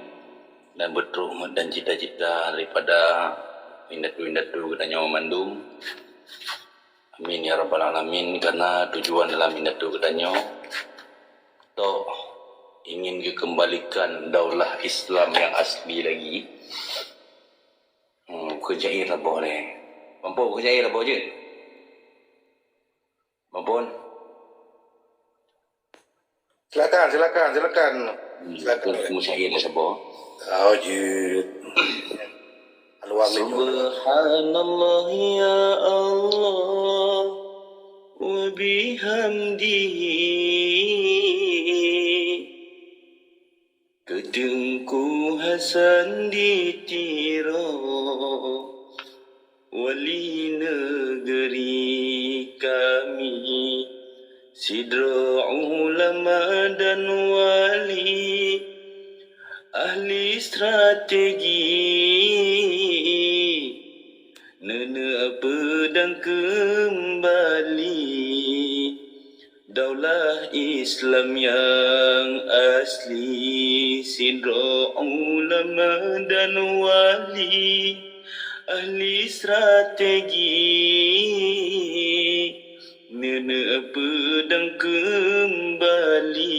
dan beutrok meudan cita-cita daripada indatu-indatu geutanyoe mandum. Amin ya rabbal alamin, karena tujuan dalam indatu geutanyoe toh ingin geukeumbalikan daulah Islam nyang asli lagi. Hmm, keu syair saboh lé. Mampu keu syair saboh jeuet? Mampu? Silakan, silakan, silakan. Hmm, silakan. Keu syair saboh. Oh, jeuet. Aluang ni jeuet. Subhanallah ya Allah wa bihamdihi. Keu Teungku Hasan di Tiro, wali negeri kami, sidroe ulama dan wali, ahli strategi, neuneuk peudong keumbali. Daulah Islam nyang asli, sidroe ulama dan wali, ahli strategi, neuneuk peudong keumbali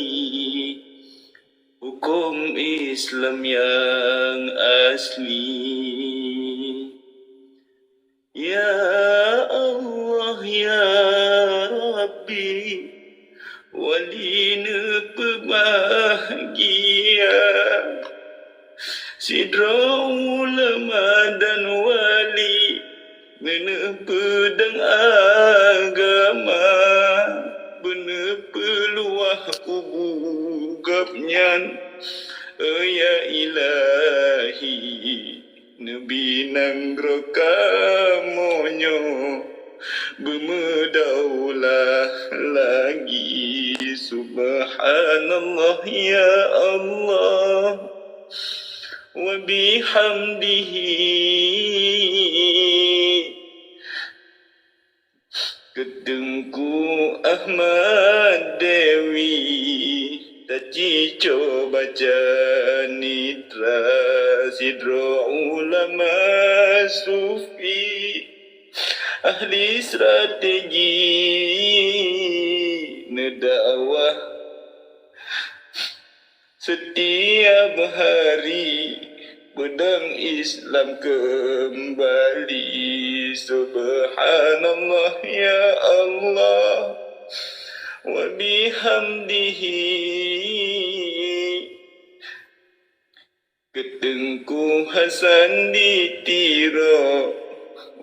huköm Islam nyang asli. Ya Allah, ya Rabbi, wali neupeubahgia. Sidroe ulama dan wali neuneuk peudong agama, beuneupeuluwah kubu gobnyan. Ya Ilahi, neubi nanggroe kamoe nyoe beumeudaulah lagi. Subhanallah ya Allah, wa bihamdihi. Keu Teungku Ahmad Dewi, tacico baca nitra sidroe ulama sufi, ahli strategi neudakwah. Setiap hari peudong Islam kembali. Subhanallah ya Allah, wa bihamdihi. Keu Teungku Hasan di Tiro,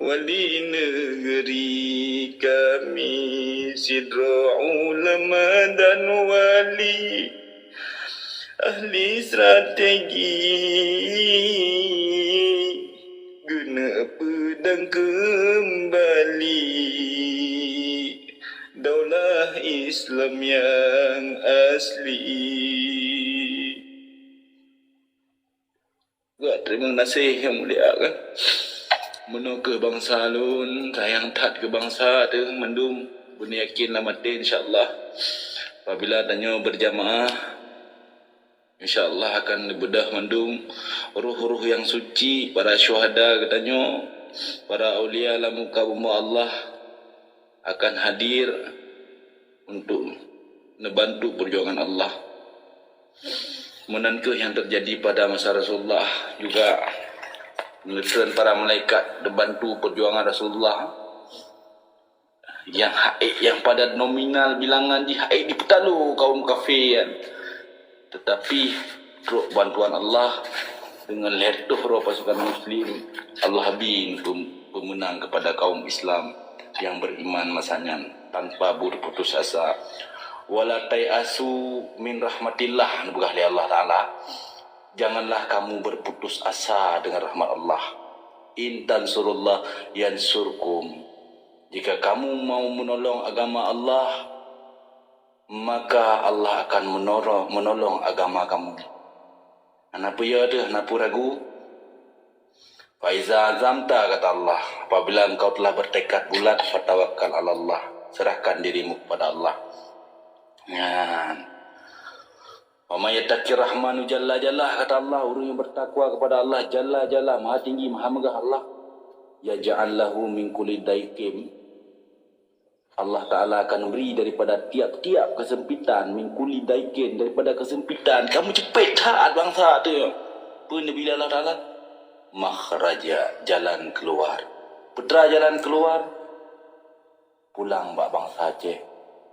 wali negeri kami, sidroe ulama dan wali, ahli strategi, geuneuk peudong kembali daulah Islam nyang asli. Gak terima kasih yang mulia kan. Meunoe keuh bansa lôn, sayang that keu bansa teuh mandum, beuna yakin lam até insya Allah. Apabila tanyoe berjamaah, insya Allah akan dibeudôh mandum roh-roh yang suci, para syuhada geutanyoe, para aulia lam muka bumoe Allah akan hadir untuk neubantu perjuangan Allah. Meunan keuh yang terjadi pada masa Rasulullah juga, meuneutreun para malaikat neubantu perjuangan Rasulullah. Yang haék, yang pada nominal bilangan jih haék dipeutalo kaum kafé nyan. Tetapi trok bantuan Allah, dengan lhèe reutôh droe pasukan muslim, Allah bri pem-, peumeunang kepada kaum Islam yang beriman masa nyan tanpa berputus asa. "Wala tai'asu min rahmatillah," neupeugah lé Allah Taala, "Janganlah kamu berputus asa dengan rahmat Allah. In tansurullah yansurkum." Jika kamu mau menolong agama Allah, maka Allah akan menolong, menolong agama kamu. Hana peue teuh, hana peue ragu. "Fa iza azamta," kata Allah, "apabila engkau telah bertekad bulat, fatawakkal 'alallah, serahkan dirimu kepada Allah." Nyan. "Wa may yattaqir rahmanu jalla jalla," kata Allah, ureuëng yang bertakwa kepada Allah jalla jalla, maha tinggi, maha megah Allah, "yaj'al lahu min kulli daiqin," Allah Ta'ala akan beri daripada tiap-tiap kesempitan, min kulli daiqin, daripada kesempitan. Kamu ceupet that bansa tu. Peue neubri Allah Ta'ala? Makhraja, jalan keluar. Peue teuma jalan keluar? Pulang bak bansa Aceh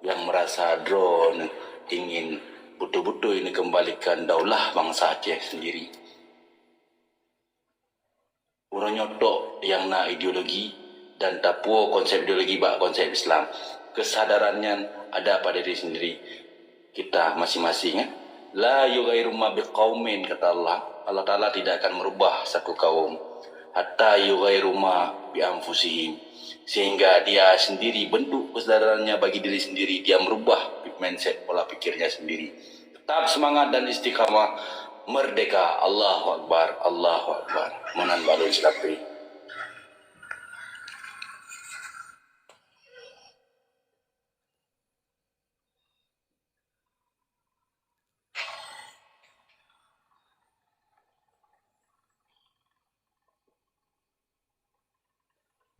yang merasa droe ingin beutôi-beutôi neukeumbalikan daulah bansa Aceh sendiri. Uroe nyoe tok nyang na ideologi dan tapuwoe konsep ideologi bak konsep Islam. Kesadaran nyan ada pada diri sendiri kita masing-masing, eh. "La yughayyiru ma biqaumin," kata Allah. Allah Ta'ala tidak akan merubah satu kaum. "Hatta yughayyiru ma bi anfusihim." Sehingga dia sendiri, bentuk kesadarannya bagi diri sendiri, dia merubah mindset, pola pikirnya sendiri. Tetap semangat dan istiqamah. Merdeka. Allahu Akbar. Allahu Akbar. Meunan baru Islam.